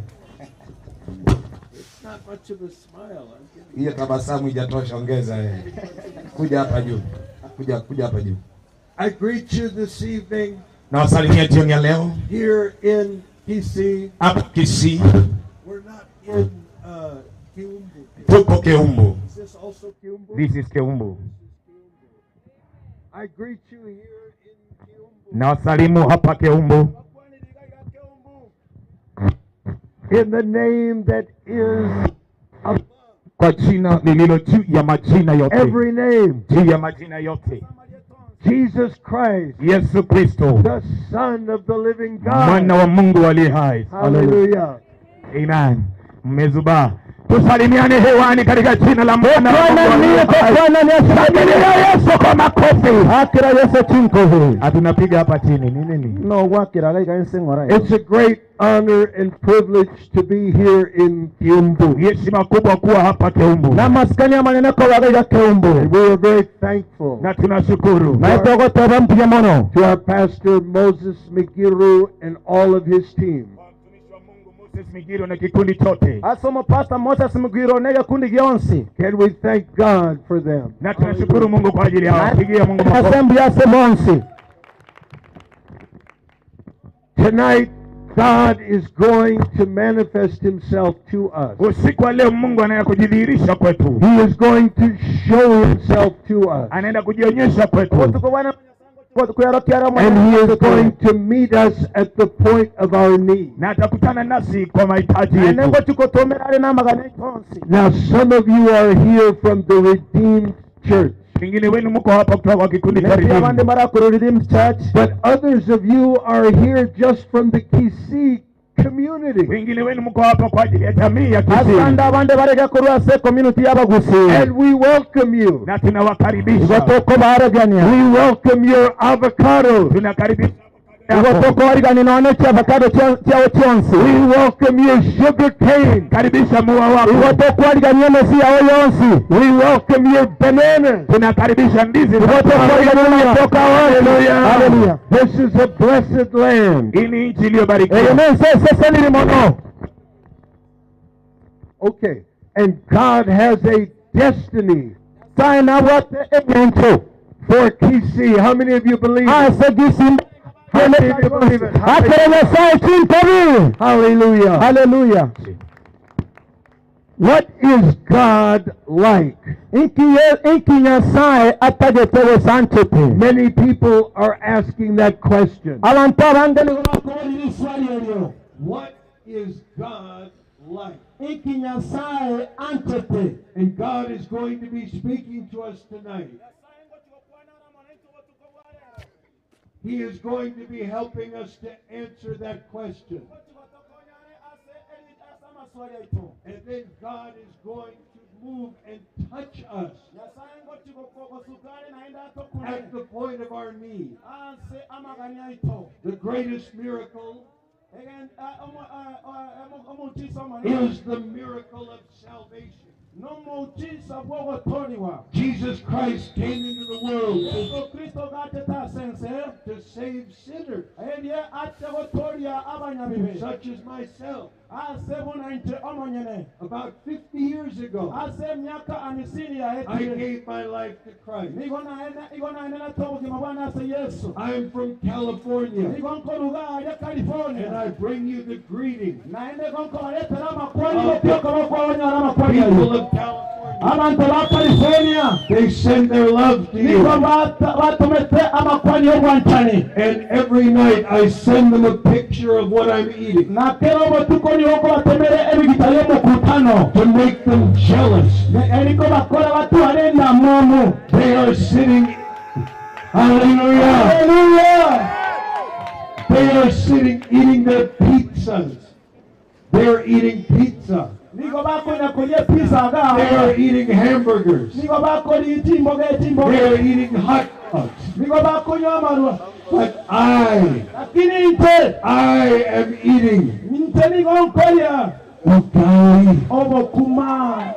S13: It's not much of a smile. I'm giving.
S12: Hiyo tabasamu ijatosha, ongeza eh. Kuja hapa juu, kuja kuja hapa juu.
S13: I greet you this evening
S12: Nawasalimia jioni ya leo
S13: here in Kisii.
S12: hapa Kisii,
S13: We're not in Kiumbu.
S12: tuko Keumbu.
S13: Is this also Kiumbu?
S12: This is Keumbu.
S13: I greet you here in Kiumbu.
S12: Nawasalimu hapa Keumbu
S13: In the name that is
S12: kwa jina lililo juu ya majina yote,
S13: every name,
S12: juu ya majina yote,
S13: Jesus Christ,
S12: Yesu Kristo,
S13: the Son of the living God.
S12: mwana wa Mungu aliye hai.
S13: Hallelujah.
S12: Amen. Mmezubaa. Tusalimiane hewani katika jina la mwana wa Mungu aliye hai. Shangilia Yesu kwa makofi.
S9: Akira Yesu chinkobi.
S12: Hatunapiga hapa chini. Ni nini?
S9: No gwakira gaika enseng'ora.
S13: It's a great honor and privilege to be here in Kiumbu.
S12: Ni heshima kubwa kuwa hapa Keumbu.
S9: Na maskani amanene koba gaiga Keumbu.
S13: And we are very thankful
S12: Na tunashukuru
S9: Na togoteba mbuya mono.
S13: to our pastor Moses Migiru and all of his team.
S12: Moses Migiro na kikundi chote.
S9: Asomo Pastor Moses Mugiro nega kundi gionsi.
S13: Can we thank God for them?
S12: Na tunashukuru Mungu kwa ajili yao. Pigia Mungu makofi.
S9: Asembu yase monsi.
S13: Tonight, God is going to manifest himself to us.
S12: Usiku wa leo Mungu anaenda kujidhihirisha kwetu.
S13: He is going to show himself to us.
S12: Anaenda kujionyesha kwetu.
S9: Utuko bwana kuyarokera
S13: And he is going to meet us at the point of our need.
S12: Na atakutana nasi kwa mahitaji yetu.
S9: Nengo tukotomera ari namagana itonsi.
S13: Now, some of you are here from the Redeemed Church,
S12: Wengine wenu mko hapa kutoka kwa kikundi cha
S9: Nepi abandi
S12: Redeemed.
S9: barakuru Redeemed Church.
S13: but others of you are here just from the Kisii community.
S12: Wengine wenu mko hapa kwa ajili ya jamii ya Kisii.
S9: Asanda abandi barega kurwa se community y'abagusi.
S13: And we welcome you.
S12: Na tunawakaribisha.
S9: Igotoko baragania.
S13: We welcome your avocados.
S12: Tunakaribisha
S9: Igotoko barigani none ky'avocado kyawo kyonsi.
S13: We welcome your sugar cane.
S12: Karibisha mua wako.
S9: Igotoko barigani emesi yawo yonsi.
S13: We welcome your bananas.
S12: Tunakaribisha ndizi.
S9: Igotoko barigani amatoka
S13: Hallelujah.
S9: Hallelujah.
S13: This is a blessed land.
S12: Hii ni nchi iliyobarikiwa.
S9: Amen. Sasa nili mono.
S13: Okay. And God has a destiny
S9: Sign abwate ebintu.
S13: for Kisii. How many of you believe it?
S9: Ase gisi
S13: How many of you believe it?
S9: Akere Nyasaye chintobi.
S13: Hallelujah.
S9: Hallelujah.
S13: What is God like?
S9: Inki inki Nyasaye atagete sanchete.
S13: Many people are asking that question.
S9: Abantu abange nigo bakuburira iswali eryo.
S13: What is God like?
S9: Inki Nyasaye anchete.
S13: And God is going to be speaking to us tonight. He is going to be helping us to answer that question. And then God is going to move and touch us at the point of our need. The greatest miracle is the miracle of salvation. Jesus Christ came into the world to save sinners such as myself. About 50 years ago, I gave my life to Christ. I'm from California, and I bring you the greeting of the people of California.
S7: Abantu ba California.
S13: They send their love to
S7: Nigo
S13: you.
S7: batomete amakwani y'obwanchani.
S13: And every night I send them a picture of what I'm eating
S7: Na kera obotuko nigo nkobatomere ebigita by'omukutano.
S13: to make them jealous.
S7: Eriko bakora batuhare endamwamu.
S13: They are sitting, hallelujah.
S7: Hallelujah.
S13: They are sitting eating their pizzas. They are eating pizza.
S7: Nigo bakonya kurya pizza
S13: They
S7: ga.
S13: are eating hamburgers.
S7: Nigo bakoria chimboga
S13: They
S7: chimboga.
S13: are eating hot dogs.
S7: Nigo bakunywa amarwa.
S13: But I,
S7: Lakini nte
S13: I am eating
S7: nte nigo nkorya
S13: ugali.
S7: obokuma.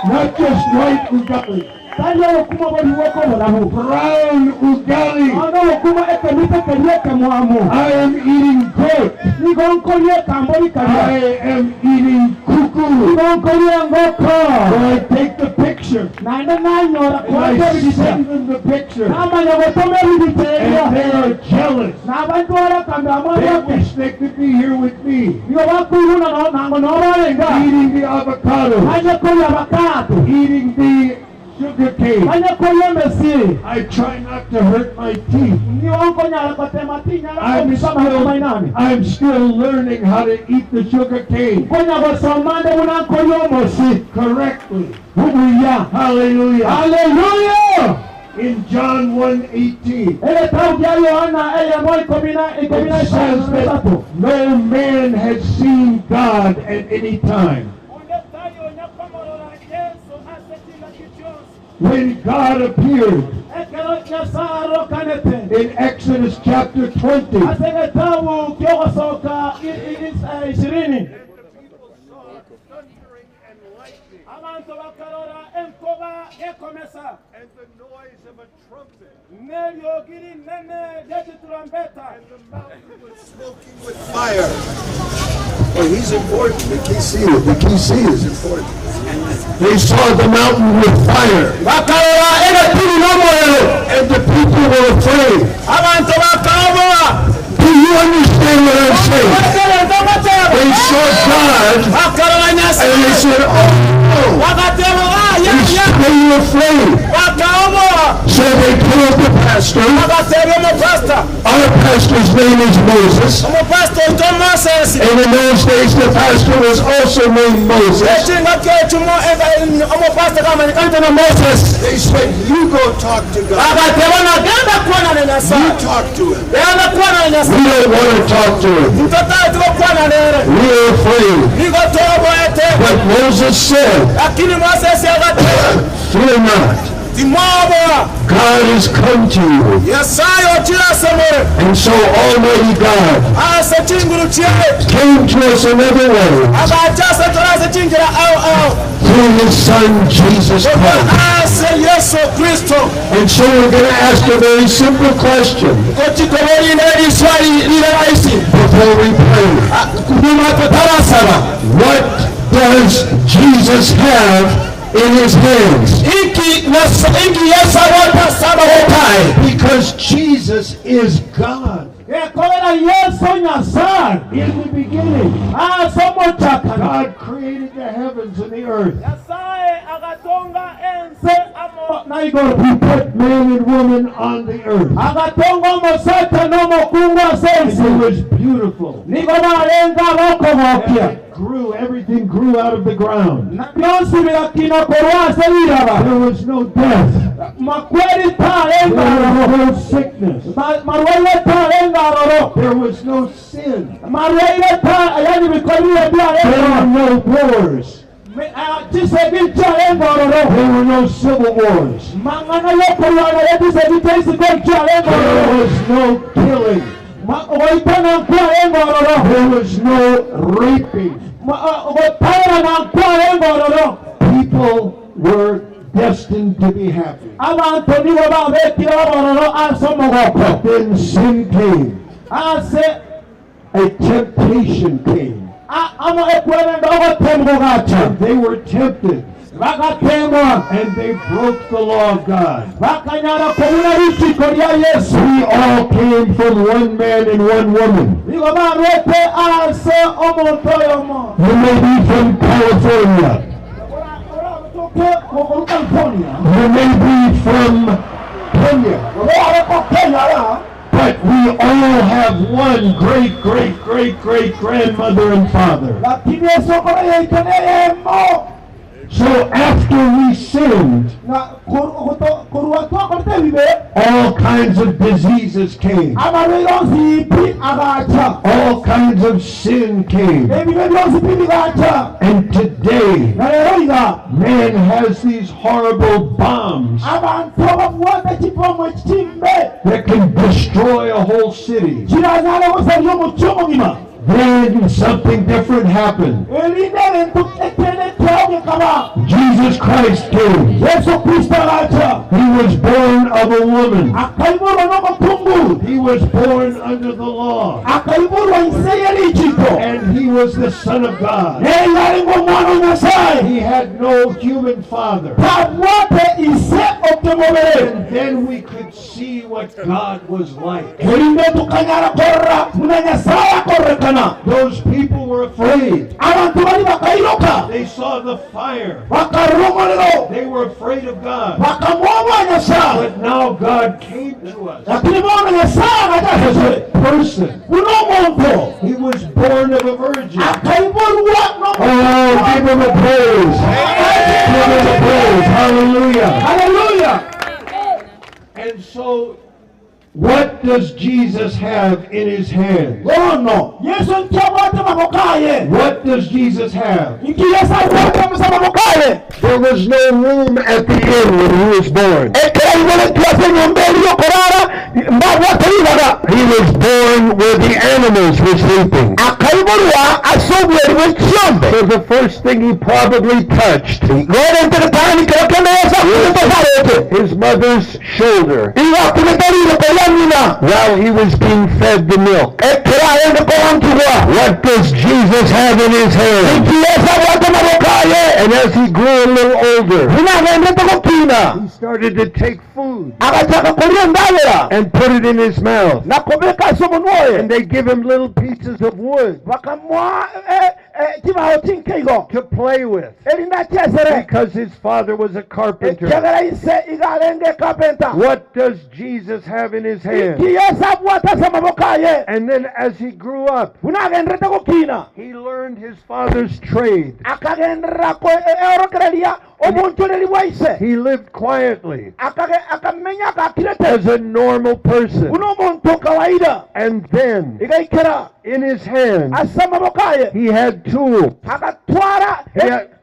S13: Not just white ugali,
S7: Tari obokuma bori bwoko bolabu.
S13: brown ugali.
S7: Ono obokuma ekemite keria ekemwamu.
S13: I am eating goat.
S7: Nigo nkorya ekambori karia.
S13: I am eating kuku.
S7: Nigo nkorya engoko.
S13: So I take the picture
S7: Naende nanyora
S13: and I
S7: kwanja ebigita.
S13: send them the picture.
S7: Namanya gotoma ebigita ebyo.
S13: And they are jealous.
S7: N'abantu barakambira
S13: They
S7: mwabyoke.
S13: wish they could be here with me,
S7: Nigo bakwiruna nango nobarenga.
S13: eating the avocado,
S7: Banye kurya avocado.
S13: eating the sugar cane.
S7: Banye kurya emesi.
S13: I try not to hurt my teeth.
S7: Nigo nkonyara kotema tinyara
S13: I'm
S7: komisa maheko
S13: still,
S7: mainani.
S13: I'm still learning how to eat the sugar cane
S7: Nkonya gosoma nde buna nkorya omosi.
S13: correctly.
S7: Bubuya.
S13: Hallelujah.
S7: Hallelujah.
S13: In John 1:18,
S7: Ebitabo bya Yohana eyemo ikumi na ikumi na
S13: it says
S7: eshanu na
S13: that
S7: esatu.
S13: no man has seen God at any time. When God appeared
S7: Ekero Nyasaye arokanete.
S13: in Exodus chapter 20,
S7: Ase egetabu ky'ogosoka 20. Abantu bakarora enkoba ekomesa.
S13: and the noise of a trumpet,
S7: N'eryogi rinene ry'ekiturumbeta.
S13: and the mountain was
S1: Smoking with fire. Well, he's important. The KC, the KC is important.
S13: They saw the mountain with fire,
S3: Bakarora ebetuli n'omuriro.
S13: and the people were afraid.
S3: Abantu bakaboa.
S13: Do you understand what I'm saying? They saw God,
S3: Bakarora
S13: and they
S3: Nyasaye.
S13: said, "Oh no!"
S3: Bagateba ah ya ya.
S13: They were afraid.
S3: Bakaboa.
S13: So they killed the pastor.
S3: Bagateba omupastor.
S13: Our pastor's name is Moses.
S3: Omupastor oitwa Moses.
S13: And in those days, the pastor was also named Moses.
S3: Ekinga kyekimu omupastor kamanyikante na Moses.
S1: They said, You go talk to God.
S3: Bagateba nagenda kuona na
S1: You
S3: Nyasaye.
S1: talk to him.
S3: Genda kuona na
S13: We
S3: Nyasaye.
S13: don't want to talk to him.
S3: Mtoto kuona nere.
S13: We are afraid.
S3: Nigo toboete.
S13: But Moses said,
S3: Lakini Moses agateba
S13: Fear not.
S3: timoboa.
S13: God has come to you.
S3: Nyasaye okira somere.
S13: And so Almighty God
S3: Ase chinguru kye.
S13: came to us another way
S3: Abachase torase chingira au au.
S13: through his son, Jesus Christ.
S3: Ase Yesu Kristo.
S13: And so we're going to ask a very simple question
S3: Kochikobori neri swali lile rahisi.
S13: before we pray.
S3: Nyuma tutarasaba.
S13: What does Jesus have in his hands?
S3: Iki ingi Yesu abota saba hotai.
S13: Because Jesus is God.
S7: Ekorera Yesu Nyasaye.
S13: In the beginning,
S7: Ase omochakano.
S13: God created the heavens and the earth.
S7: Nyasaye agatonga ense amo na igoro.
S13: He put man and woman on the earth.
S7: Agatonga omosacha n'omukungu ase
S13: And
S7: ensi.
S13: it was beautiful.
S7: Nigo barenga
S13: And
S7: bakobokia.
S13: it grew, everything grew out of the ground.
S7: Na byonsi birakina korwa ase biraba.
S13: There was no death.
S7: Makweri tarenga
S13: There
S7: aroro.
S13: was no sickness.
S7: Marwaire tarenga aroro.
S13: There was no sin.
S7: Marwaire ta yani bikorire
S13: There
S7: byarenga.
S13: were no wars.
S7: Chisegi kyarenga aroro.
S13: There were no civil wars.
S7: Mang'ana y'okurwana y'ekisegi ky'ensiko kyarenga
S13: There
S7: aroro.
S13: was no killing.
S7: Oitana nkwarenga aroro.
S13: There was no raping.
S7: Otarana nkwarenga aroro.
S13: People were destined to be happy.
S7: Abantu nibo babekire babororo ase omogoko.
S13: Then sin came.
S7: Ase
S13: A temptation came.
S7: amo ekwerenda ogotembo gacha.
S13: And they were tempted.
S7: Bagatemwa.
S13: And they broke the law of God.
S7: Bakanyara kubuna rukiko rya Yesu.
S13: We all came from one man and one woman.
S7: Nigo barwete ase omonto oyomo.
S13: You may be from California.
S14: Gokorwa California.
S13: You may be from Kenya.
S14: Ore ko Kenya ara.
S13: But we all have one great, great, great, great grandmother and father.
S14: Lakini esokoro yaito neyemo.
S13: So after we sinned,
S14: Na korwa twakorete ebibe,
S13: all kinds of diseases came.
S14: amarwaire onsi pi agacha.
S13: All kinds of sin came.
S14: Ebibe bionsi pi bigacha.
S13: And today,
S14: Na rero iga
S13: man has these horrible bombs
S14: abantu babwate chibomu chimbe
S13: that can destroy a whole city.
S14: kiranyara gosaria omochi omogima.
S13: Then something different happened.
S14: Erinde ebintu ekene kyao gekaba.
S13: Jesus Christ came.
S14: Yesu Kristo agacha.
S13: He was born of a woman.
S14: Akaiborwa n'omukungu.
S13: He was born under the law.
S14: Akaiborwa inse y'erichiko.
S13: And he was the Son of God.
S14: Naye alinga omwana wa Nyasaye.
S13: He had no human father.
S14: Tabwate ise okemobere.
S13: And then we could see what God was like.
S14: Erinde tukanyara korora muna Nyasaye akorekana.
S13: Those people were afraid.
S14: Abantu bali bakairoka.
S13: They saw the fire.
S14: Bakarora omorero.
S13: They were afraid of God.
S14: Bakamwoba Nyasaye.
S13: But now God came to us.
S14: Lakini bono Nyasaye
S13: As
S14: agachesere.
S13: a person.
S14: Buno omonto.
S13: He was born of a virgin.
S14: Akaiborwa
S13: Oh, give him a praise. Give him a praise. Hallelujah.
S14: Hallelujah.
S13: And so, what does Jesus have in his hand?
S14: Bono Yesu nkyabwate mabokaye.
S13: What does Jesus have?
S14: Nki Yesu abwate musa mabokaye.
S13: There was no room at the inn when he was born.
S7: Ekera ibere twase nyumba eriyo korara mbabwate ribaga.
S13: He was born where the animals were sleeping.
S7: Akaiborwa ase obweri bw'ekiombe.
S13: So the first thing he probably touched
S7: Rero ntegetani kero kende Yesu akumete sarete.
S13: his mother's shoulder
S7: Igo akumete riroko rya nyina.
S13: while he was being fed the milk.
S7: Ekero arenge korankigwa.
S13: What does Jesus have in his hand?
S7: Nki Yesu abwate mabokaye.
S13: And as he grew a little older,
S7: Buna agendete gokina.
S13: he started to take food
S7: Agachaka koria endagera.
S13: and put it in his mouth.
S7: Na kobeka ase omonwa oye.
S13: And they give him little pieces of wood
S7: Bakamwa kibao chinkeigo.
S13: to play with
S7: Erinde achesere.
S13: because his father was a carpenter.
S7: Ekiagera ise iga arenge carpenter.
S13: What does Jesus have in his hand?
S7: Nki Yesu abwate ase amaboko aye.
S13: And then as he grew up,
S7: Buna agenderete gokina.
S13: he learned his father's trade.
S7: Akagenderera eorokereria obonchoreri bwa ise.
S13: He lived quietly
S7: Akamenya agakirete.
S13: as a normal person.
S7: Buna omonto kawaida.
S13: And then
S7: Igaikera
S13: in his hand,
S7: ase amaboko aye.
S13: he had tools.
S7: Agatwara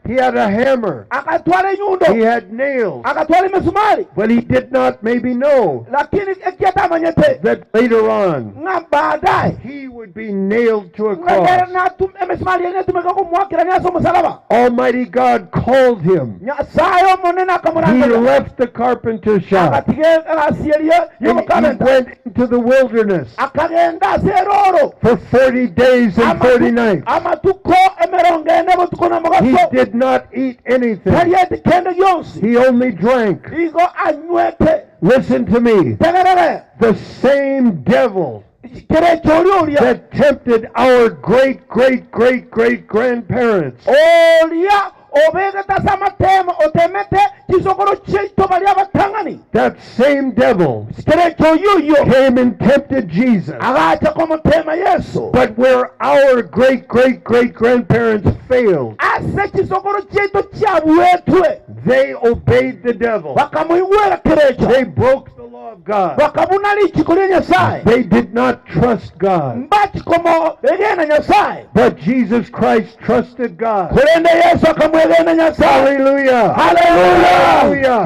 S13: He had a hammer.
S7: agatwara enyundo.
S13: He had nails.
S7: Agatwara emisumari.
S13: But he did not maybe know
S7: Lakini ekiatamanyete
S13: that later on
S7: ng'a baadaye
S13: he would be nailed to a
S7: ng'egere
S13: cross.
S7: natum emisumari ene etumeka komwakirania ase omosalaba.
S13: Almighty God called him.
S7: Nyasaye omonene
S13: He
S7: akamorangeria.
S13: left the carpenter shop
S7: Agatiga agasieria
S13: and he
S7: y'omukabenta.
S13: went into the wilderness
S7: Akagenda ase eroro.
S13: for 40 days and 40 nights.
S7: Amatuko emerongo ene botuko na
S13: He
S7: mogaso.
S13: did not eat anything.
S7: Tarieti kende gionsi.
S13: He only drank.
S7: Igo anywete.
S13: Listen to me.
S7: Tegerere.
S13: The same devil
S7: Kere chori oria.
S13: that tempted our great, great, great, great grandparents
S7: Oria obegete ase amatemo otemete chisokoro chiaito baria abatang'ani.
S13: that same devil
S7: Kere choyuyo.
S13: came and tempted Jesus.
S7: Agacha komotema Yesu.
S13: But where our great, great, great grandparents failed,
S7: Ase chisokoro chiaito chiabuetwe.
S13: they obeyed the devil.
S7: Bakamuigwera kerecho.
S13: They broke the law of God.
S7: Bakabuna richiko ria Nyasaye.
S13: They did not trust God.
S7: Mbachikomo egena Nyasaye.
S13: But Jesus Christ trusted God.
S7: Korende Yesu akamwegena Nyasaye.
S13: Hallelujah.
S7: Hallelujah.
S13: Hallelujah.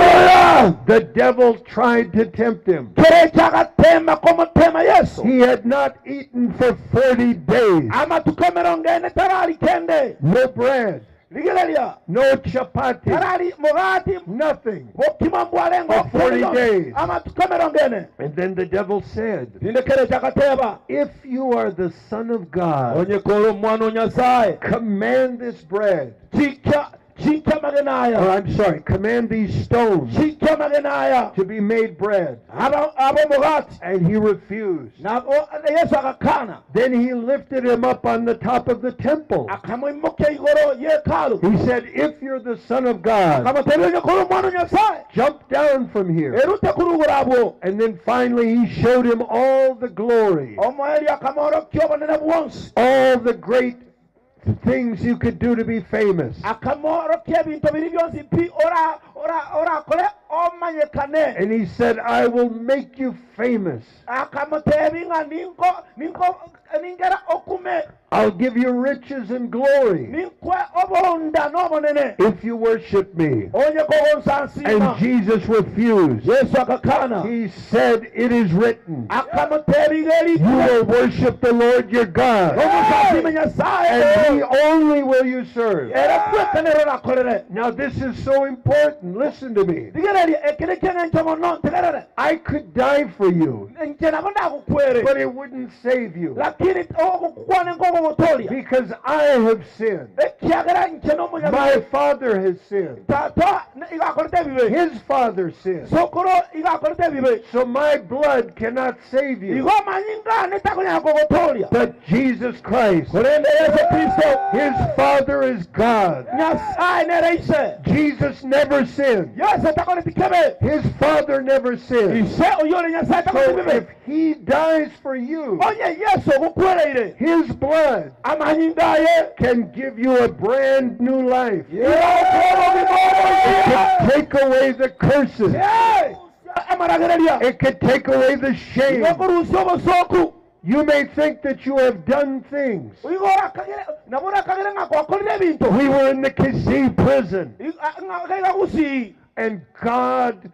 S7: Hallelujah.
S13: The devil tried to tempt him.
S7: Kerecho agatema komotema Yesu.
S13: He had not eaten for 40 days.
S7: Amatuko emerongo ene tarari kende.
S13: No bread,
S7: Rigereria.
S13: no chapati,
S7: Tarari mugati
S13: nothing.
S7: bokima mbwarengo.
S13: For 40 days.
S7: Amatuko emerongo ene.
S13: And then the devil said,
S7: Rinde kerecho agateba.
S13: If you are the Son of God,
S7: Onye koro omwana o Nyasaye.
S13: command this bread
S7: Chika Chinka amagena aya.
S13: Or I'm sorry, command these stones
S7: Chinka amagena aya.
S13: to be made bread.
S7: Aba aba omogati.
S13: And he refused.
S7: Na Yesu agakana.
S13: Then he lifted him up on the top of the temple.
S7: Akamoimokia igoro ye hekalu.
S13: He said, If you're the Son of God,
S7: Akamotebia onye kore omwana o Nyasaye.
S13: jump down from here.
S7: Erute korwa igoro abwo.
S13: And then finally he showed him all the glory,
S7: Omoerio akamworokia obonene bwonsi.
S13: all the great things you could do to be famous.
S7: Akamworokia ebinto biri byonsi pi ora ora orakore omanyekane.
S13: And he said, I will make you famous.
S7: Akamotebia ng'a ninko ninko ningera okume
S13: I'll give you riches and glory
S7: ninkwe obonda n'obonene
S13: if you worship me.
S7: onye kogonsansima.
S13: And Jesus refused.
S7: Yesu akakana.
S13: He said, It is written,
S7: Akamotebia
S13: You will worship the Lord your God,
S7: omusansime Nyasaye
S13: and he only will you serve.
S7: era kwekanero nakorere.
S13: Now, this is so important. Listen to me.
S7: Rigereria ekere kieng'encho mono ntegerere.
S13: I could die for you,
S7: Inche nabo ndagokwere.
S13: but it wouldn't save you
S7: Lakini ogokwana nkogogotoria.
S13: because I have sinned.
S7: Ekiagera inche
S13: My
S7: n'omonyabibe.
S13: father has sinned.
S7: Tata igakorete ebibe.
S13: His father sinned.
S7: Sokoro igakorete ebibe.
S13: So my blood cannot save you.
S7: Igo amanyinga netakonyara kogotoria.
S13: But Jesus Christ,
S7: Korende Yesu Kristo
S13: his father is God.
S7: Nyasaye nere ise.
S13: Jesus never sinned.
S7: Yesu takoreti kebe.
S13: His father never sinned.
S7: Ise oyore Nyasaye takoreti
S13: So
S7: bibe.
S13: if he dies for you,
S7: Onye Yesu ogokwereire.
S13: his blood
S7: Amanyinga aye.
S13: can give you a brand new life.
S7: It
S13: It can take away the curses.
S7: Amaragereria.
S13: It can take away the shame.
S7: Igokorusia obosoku.
S13: You may think that you have done things.
S7: Igo orakagere nabo orakagere ng'a gwakorire ebinto.
S13: We were in the Kisii prison,
S7: Ng'a gusii.
S13: and God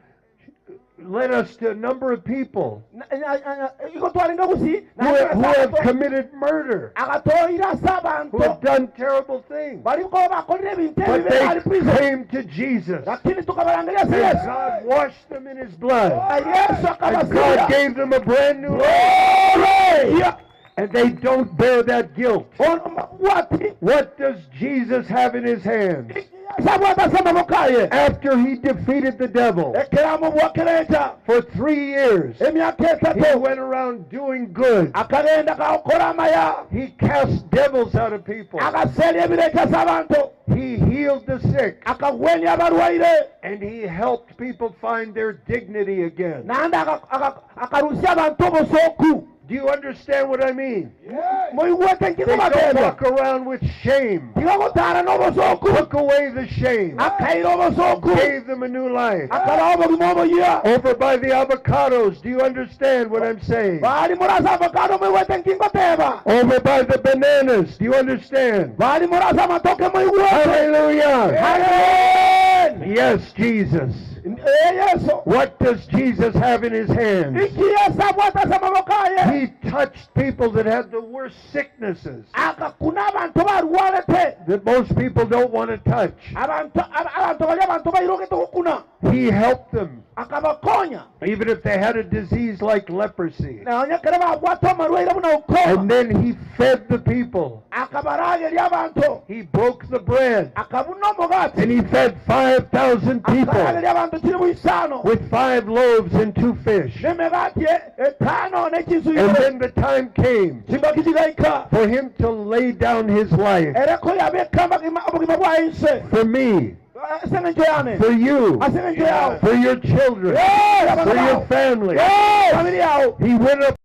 S13: led us to a number of people
S7: Igo twarenge gusii.
S13: who have, who have committed murder,
S7: Agatoira ase
S13: who have
S7: abanto
S13: done terrible things.
S7: bari ko bakorire ebinto
S13: But
S7: ebibe bari
S13: they
S7: prison.
S13: came to Jesus, and
S7: Lakini tukabarangeria ase Yesu.
S13: God washed them in His blood.
S7: Na Yesu
S13: And God
S7: akabasiria.
S13: gave them a brand new life.
S7: Glory! Yeah.
S13: And they don't bear that guilt.
S7: Ono mabwati.
S13: What does Jesus have in his hands?
S7: Sabwata ase amaboko aye.
S13: After he defeated the devil
S7: Ekeramo bwakereja.
S13: for 3 years,
S7: Emyaka
S13: he
S7: esatu.
S13: went around doing good.
S7: Akagenda kakora amaya.
S13: He cast devils out of people.
S7: Agaseria ebirecha ase abanto.
S13: He healed the sick.
S7: Akagwenia abarwaire.
S13: And he helped people find their dignity again.
S7: Naende akarusia abantu obosoku.
S13: Do you understand what I mean?
S7: Moigwete
S13: They don't
S7: nkikobatebia.
S13: walk around with shame.
S7: Tiga gotara n'obosoku.
S13: Took away the shame.
S7: Akaira obosoku.
S13: Gave them a new life.
S7: Akabaha obogima oboyia.
S13: Over by the avocados, do you understand what I'm saying?
S7: Bari murasa avocado moigwete nkingoteba.
S13: Over by the bananas, do you understand?
S7: Bari murasa amatoke moigwete.
S13: Hallelujah!
S7: Amen.
S13: Yes, Jesus.
S7: Eh, Yesu.
S13: What does Jesus have in his hands?
S7: Iki Yesu abwata ase amaboko aye.
S13: He touched people that had the worst sicknesses
S7: Akakuna abantu barwarete.
S13: that most people don't want to touch.
S7: Abantu abantu bari abantu bairogete gokuna.
S13: He helped them,
S7: Akabakonya.
S13: even if they had a disease like leprosy.
S7: Na onye kere babwata amarwaire buna ukoma.
S13: And then he fed the people.
S7: Akabarageria abantu.
S13: He broke the bread
S7: Akabuna omogati.
S13: and he fed 5,000 people
S7: Akarageria abantu kiri buisano.
S13: with 5 loaves and 2 fish.
S7: N'emigati etano
S13: And
S7: n'ekisuire.
S13: then the time came
S7: Kimbaki kigaika.
S13: for him to lay down his life
S7: Ereko yabeka obugima bwa inse.
S13: for me,
S7: Ase eng'encho yane.
S13: for you,
S7: Ase eng'encho yawe.
S13: for your children,
S7: Yeah,
S13: for your family.
S7: Yeah, family yawe.
S13: He went up.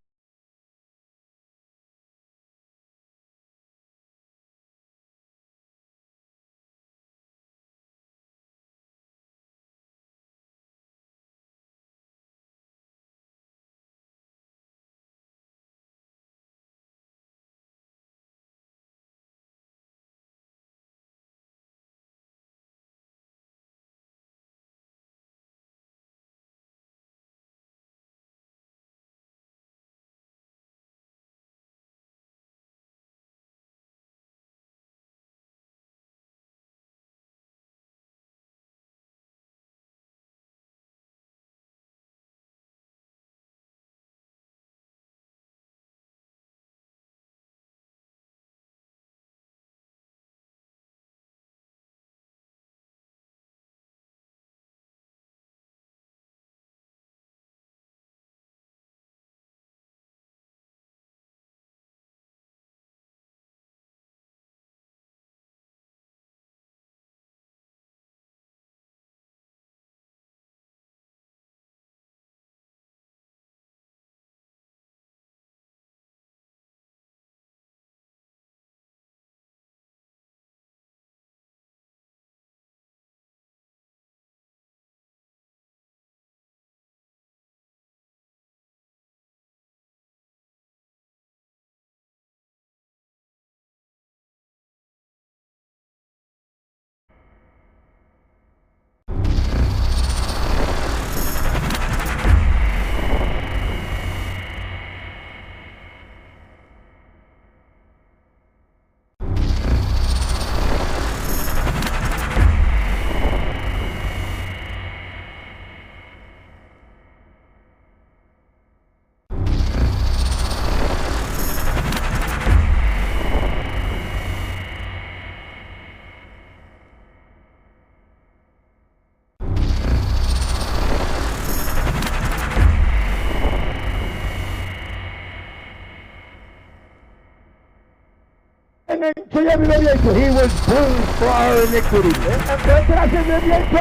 S7: eng'encho y'ebibe biaito.
S13: He was bruised for our iniquities.
S7: Goetera ase ebibe biaito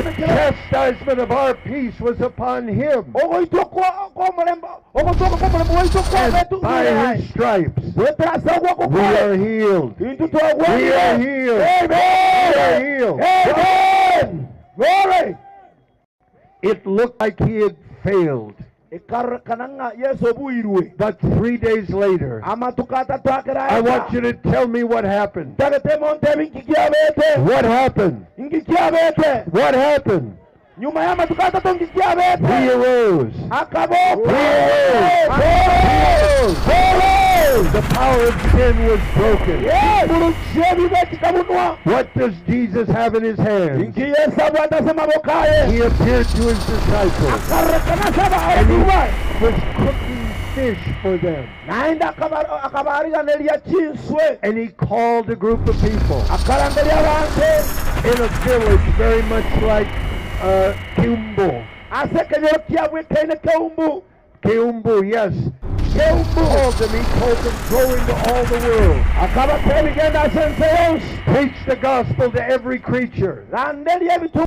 S13: The chastisement of our peace was upon him.
S7: Ogoitwa kwa kw'omorembe ogotoka kw'omorembe gwaito
S13: And
S7: kwabetu
S13: by his stripes
S7: goetera ase ogwoko
S13: we
S7: kwaye
S13: are healed.
S7: intwe
S13: We are
S7: twagwenire.
S13: healed. We are
S7: Amen.
S13: healed.
S7: Amen. Glory.
S13: It looked like he had failed.
S7: Ekarorekana ng'a Yesu obuirwe.
S13: But 3 days later,
S7: Amatuko atatu akera
S13: I want you to tell me what happened.
S7: Tagete montebi nki kiabete.
S13: What happened?
S7: Nki kiabete.
S13: What happened?
S7: Nyuma y'amatuko atatu nki kiabete.
S13: He arose.
S7: Akaboka.
S13: He arose. He arose. The power of sin was broken.
S7: Yes. Chiebibe kikabunwa.
S13: What does Jesus have in his hands?
S7: Nki Yesu abwate ase amaboko aye.
S13: He appeared to his disciples
S7: Akarorekana ase
S13: and he
S7: abaorokigwa.
S13: was cooking fish for them.
S7: Naende akabariganeria chinswe.
S13: And he called a group of people
S7: Akarangeria abanto
S13: in a village very much like Keumbu.
S7: ase ekenyoro kiabwe keine Keumbu.
S13: Keumbu, yes.
S7: Keumbu.
S13: Called them, he told them, go into all the world.
S7: Akabatera ebigenda ase ense yonsi.
S13: Preach the gospel to every creature.
S7: Randeria ebitu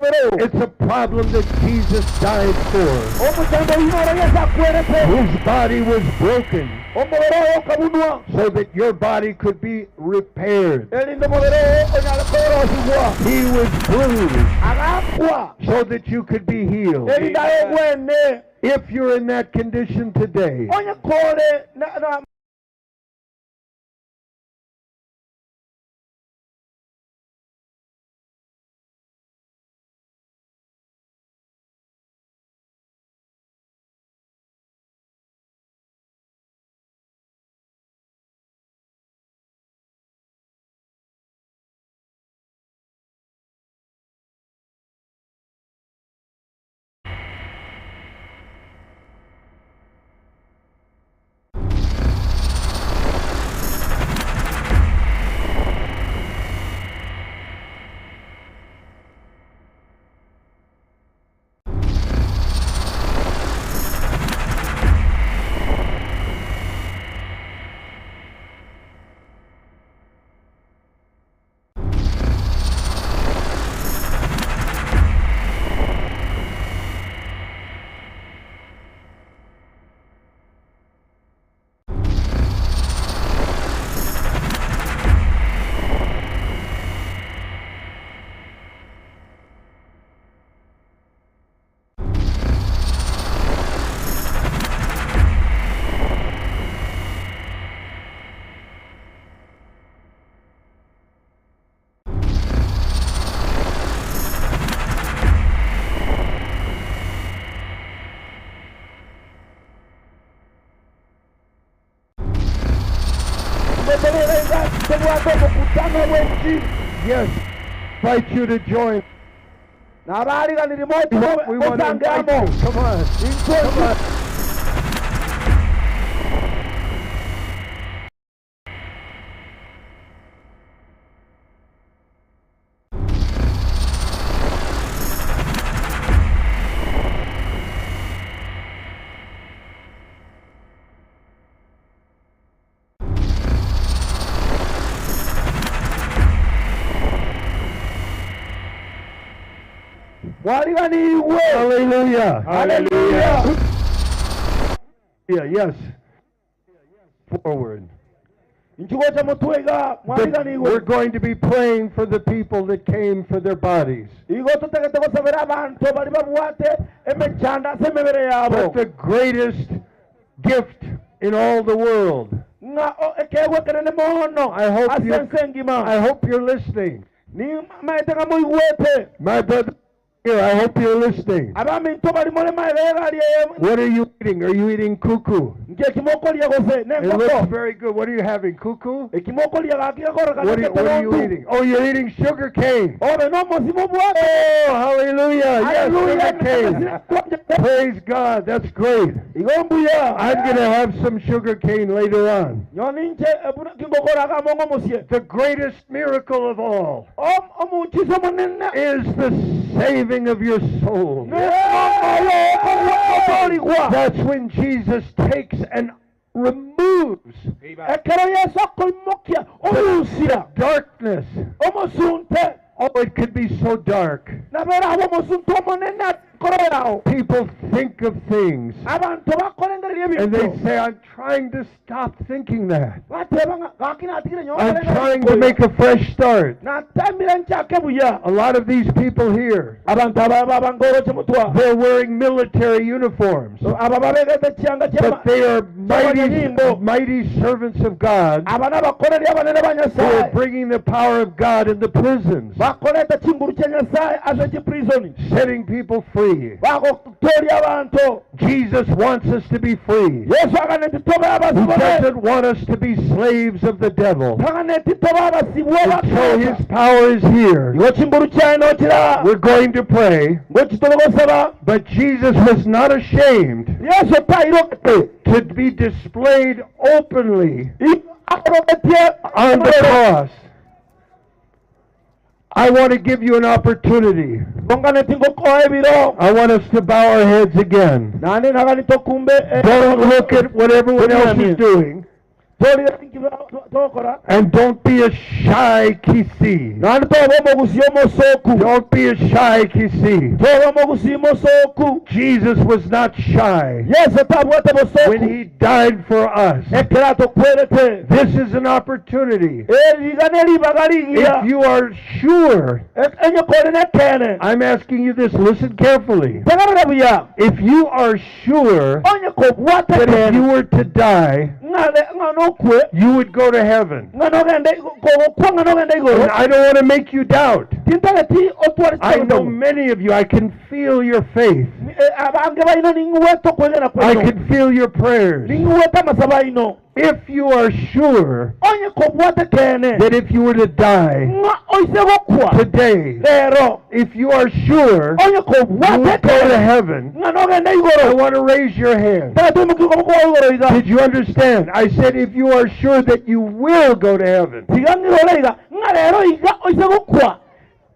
S13: It's a problem that Jesus died for.
S7: omuchando oinoro Yesu akwerete.
S13: His body was broken
S7: Omubere oyo okabunwa.
S13: so that your body could be repaired.
S7: Erinde omubere oyo onyare kworosibwa.
S13: He was bruised
S7: Agakwa.
S13: so that you could be healed.
S7: Erinde aye ogwene.
S13: If you're in that condition today,
S7: Onye kore na na
S13: Yes, invite you to join.
S9: Nabariganiri moche
S13: We want to
S9: mosange
S13: invite
S9: amo.
S13: you. Come on. Come on.
S9: Mwariganirwe.
S13: Hallelujah.
S9: Hallelujah.
S13: Yeah, yes. Forward.
S9: Inchigocha motwega
S13: But we're
S9: mwariganirwe.
S13: going to be praying for the people that came for their bodies.
S9: Igo totagete gosabera abanto bari babwate emechanda ase emebere yabo.
S13: But the greatest gift in all the world.
S9: Ng'a o- ekegwe kenene mono
S13: I hope
S9: ase
S13: you
S9: ense engima.
S13: I hope you're listening.
S9: Ni maete ng'a moigwete.
S13: My brother here, I hope you're listening.
S9: Abaminto bari more maega rie
S13: What are you eating? Are you eating kuku?
S9: nge kimokoria gose ne
S13: It looks
S9: nkoko.
S13: very good. What are you having? Kuku?
S9: Ekimokoria gaki gakoroka
S13: What are, what are you eating? Oh, you're eating sugar cane.
S9: Obe no mosimo bwate.
S13: Oh, hallelujah. Yes,
S9: Hallelujah.
S13: sugar cane. Praise God. That's great.
S9: Igo mbuya.
S13: I'm going to have some sugar cane later on.
S9: Nyoni nche ebuna kingokora kamongo musie.
S13: The greatest miracle of all
S9: Om omuchiso munene.
S13: is the saving of your soul.
S9: Otorigwa.
S13: That's when Jesus takes and removes
S9: Ekero Yesu akoimokia orusira
S13: darkness.
S9: omosunte
S13: Oh, it could be so dark.
S9: nabera abo omosunte omonene akorerao.
S13: People think of things
S9: Abantu bakorengereria
S13: and they
S9: ebinto.
S13: say, I'm trying to stop thinking that.
S9: Bateba ng'a gaki natigire nyowe
S13: I'm trying to make a fresh start.
S9: natemire nchake buya.
S13: A lot of these people here,
S9: Abantu aba babangoroche mutwa.
S13: they're wearing military uniforms,
S9: Aba babegete chianga
S13: but
S9: chema.
S13: they are mighty, mighty servants of God
S9: Aba n'abakoreri abanene ba
S13: who are
S9: Nyasaye.
S13: bringing the power of God in the prisons,
S9: Bakoreta chinguru cha Nyasaye ase chiprison.
S13: setting people free.
S9: Bagotoria abantu.
S13: Jesus wants us to be free.
S9: Yesu aganeti tobe
S13: He
S9: abasibone.
S13: doesn't want us to be slaves of the devil.
S9: Taganeti tobe abasibwe
S13: And so
S9: bakata.
S13: his power is here.
S9: Igo chinguru chaye nokira.
S13: We're going to pray,
S9: Ngo chitobe gosaba.
S13: but Jesus was not ashamed
S9: Yesu tairokete.
S13: to be displayed openly
S9: Aroketie
S13: on the cross. I want to give you an opportunity.
S9: Bonganeti ngokoa ebiro.
S13: I want us to bow our heads again.
S9: Nani nagani tokumbe. eh,
S13: Don't look at what everyone else is doing,
S9: Tori tokora.
S13: and don't be a shy kisi.
S9: Nani tobe omogusi omosoku.
S13: Don't be a shy kisi.
S9: Tobe omogusi omosoku.
S13: Jesus was not shy
S9: Yesu tabwate
S13: when
S9: bosoku.
S13: he died for us.
S9: Ekera tokwerete.
S13: This is an opportunity.
S9: Eriga neribaga rigiya.
S13: If you are sure,
S9: Enye kore nekene.
S13: I'm asking you this, listen carefully.
S9: Tegerera buya.
S13: If you are sure
S9: Onye kobwate
S13: that if you
S9: kene.
S13: were to die,
S9: Ng'ane ng'ano okwe.
S13: you would go to heaven.
S9: Ng'ano ogende kogokwa ng'ano ogende igoro.
S13: And I don't want to make you doubt.
S9: Tintageti otware
S13: I know many of you, I can feel your faith.
S9: Abange baino ning'uwete okwegena
S13: I
S9: kwenu.
S13: can feel your prayers.
S9: Ning'uwete amasabo aino.
S13: If you are sure
S9: Onye kobwate kene.
S13: that if you were to die
S9: Ng'a oise gokwa.
S13: today,
S9: Lero.
S13: if you are sure
S9: Onye
S13: you
S9: kobwate
S13: would go to
S9: kene.
S13: heaven,
S9: Ng'ano ogende
S13: I
S9: igoro.
S13: want to raise your hand.
S9: Tageti omokigo mokwa igoro iga.
S13: Did you understand? I said if you are sure that you will go to heaven.
S9: Tiga ng'irore iga. Ng'a lero iga oise gokwa.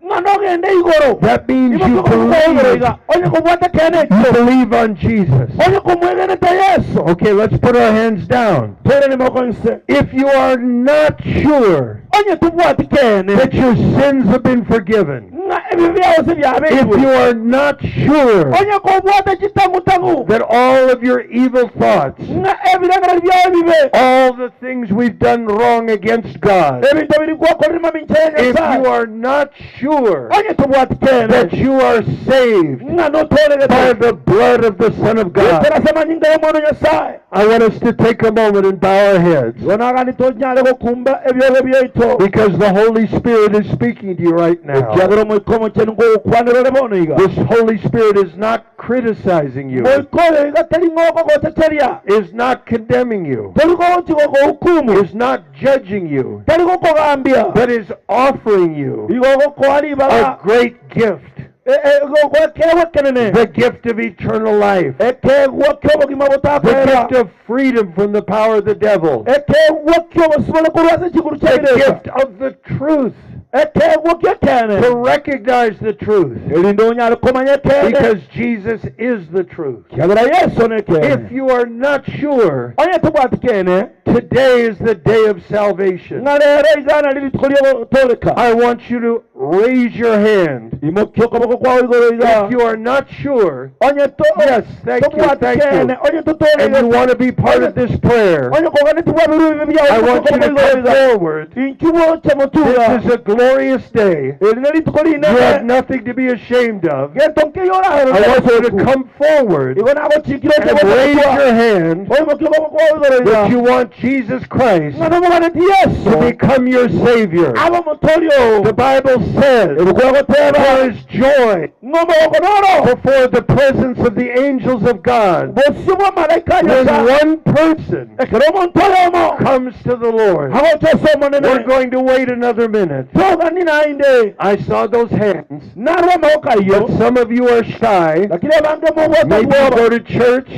S9: Ng'ano ogende igoro.
S13: That means you
S9: Imokigo mokwa igoro
S13: believe,
S9: iga. Onye kobwate kene.
S13: you believe on Jesus.
S9: Onye komwegenete Yesu.
S13: Okay, let's put our hands down.
S9: Twerere moko inse.
S13: If you are not sure
S9: Onye tubwati kene.
S13: that your sins have been forgiven,
S9: Ng'a ebibi byawo si
S13: if
S9: byabeirwe.
S13: you are not sure
S9: Onye kobwate chitangutangu.
S13: that all of your evil thoughts,
S9: Ng'a ebiragiro byawe bibe.
S13: all the things we've done wrong against God,
S9: Ebintu ebiri gwokorera mamincha ya
S13: if you
S9: Nyasaye.
S13: are not sure
S9: Onye tubwati kene.
S13: that you are saved
S9: Ng'a
S13: by
S9: notoregete.
S13: the blood of the Son of God,
S9: Terasa manyinga y'omwana wa Nyasaye.
S13: I want us to take a moment and bow our heads
S9: Bonaga nitonyare gokumba ebyogo byaitu.
S13: because the Holy Spirit is speaking to you right now.
S9: Ekiagera omoika Omochenu nkogokwanera ore bono iga.
S13: This Holy Spirit is not criticizing you.
S9: Moika oyo iga tari ng'a okogochecheria.
S13: Is not condemning you.
S9: Tori gochi gokohukumu.
S13: Is not judging you.
S9: Tari gokogambia.
S13: But is offering you
S9: Igo ogokoa ribaga.
S13: a great gift.
S9: Igo ekeegwa ekenene.
S13: The gift of eternal life.
S9: Ekeegwa ki'obogima
S13: The
S9: botakoera.
S13: gift of freedom from the power of the devil.
S9: Ekeegwa ki'obosibore korwa ase chinguru chia
S13: The
S9: ebirecha.
S13: gift of the truth.
S9: Ekeegwa ki'ekeene.
S13: To recognize the truth.
S9: Erinde onyare komanya ekeene.
S13: Because Jesus is the truth.
S9: Ekiagera Yeso nekeene.
S13: If you are not sure,
S9: Onye tobwati keene.
S13: today is the day of salvation.
S9: Ng'a rero iga nari rituko ri'ogotooreka.
S13: I want you to raise your hand.
S9: Imokia okoboko kwao igoro iga.
S13: If you are not sure,
S9: Onye to,
S13: yes, thank you,
S9: tobwati
S13: thank you.
S9: keene, onye
S13: And you want to be part of this prayer,
S9: onye koganeti bwabiru ebibe biao,
S13: I want you to
S9: okoboko igoro
S13: come
S9: iga.
S13: forward.
S9: Inki gocha motuga.
S13: This is a glorious day.
S9: Eri ne rituko
S13: You
S9: rinene.
S13: have nothing to be ashamed of.
S9: Gento nkeiyo
S13: I want you to
S9: oraherere.
S13: come forward
S9: Igo nagochikire oche
S13: and raise
S9: gocha
S13: your hand
S9: Oimokia okoboko kwao igoro iga.
S13: that you want Jesus Christ
S9: Ng'a nomoganeti
S13: to
S9: Yeso
S13: become your Savior.
S9: abe omotoori oo.
S13: The Bible says
S9: Ebuku egoteba
S13: there is joy
S9: ng'a omogoko noro
S13: before the presence of the angels of God
S9: bosio bwa malaika
S13: when
S9: Nyasaye
S13: one person
S9: ekero omonto oyomo
S13: comes to the Lord.
S9: agocha ase
S13: We're
S9: Omonene.
S13: going to wait another minute.
S9: Togani naende
S13: I saw those hands,
S9: narwa amaboko ayio
S13: but some of you are shy.
S9: lakini abange mobwate
S13: Maybe you
S9: obwoba
S13: go to church.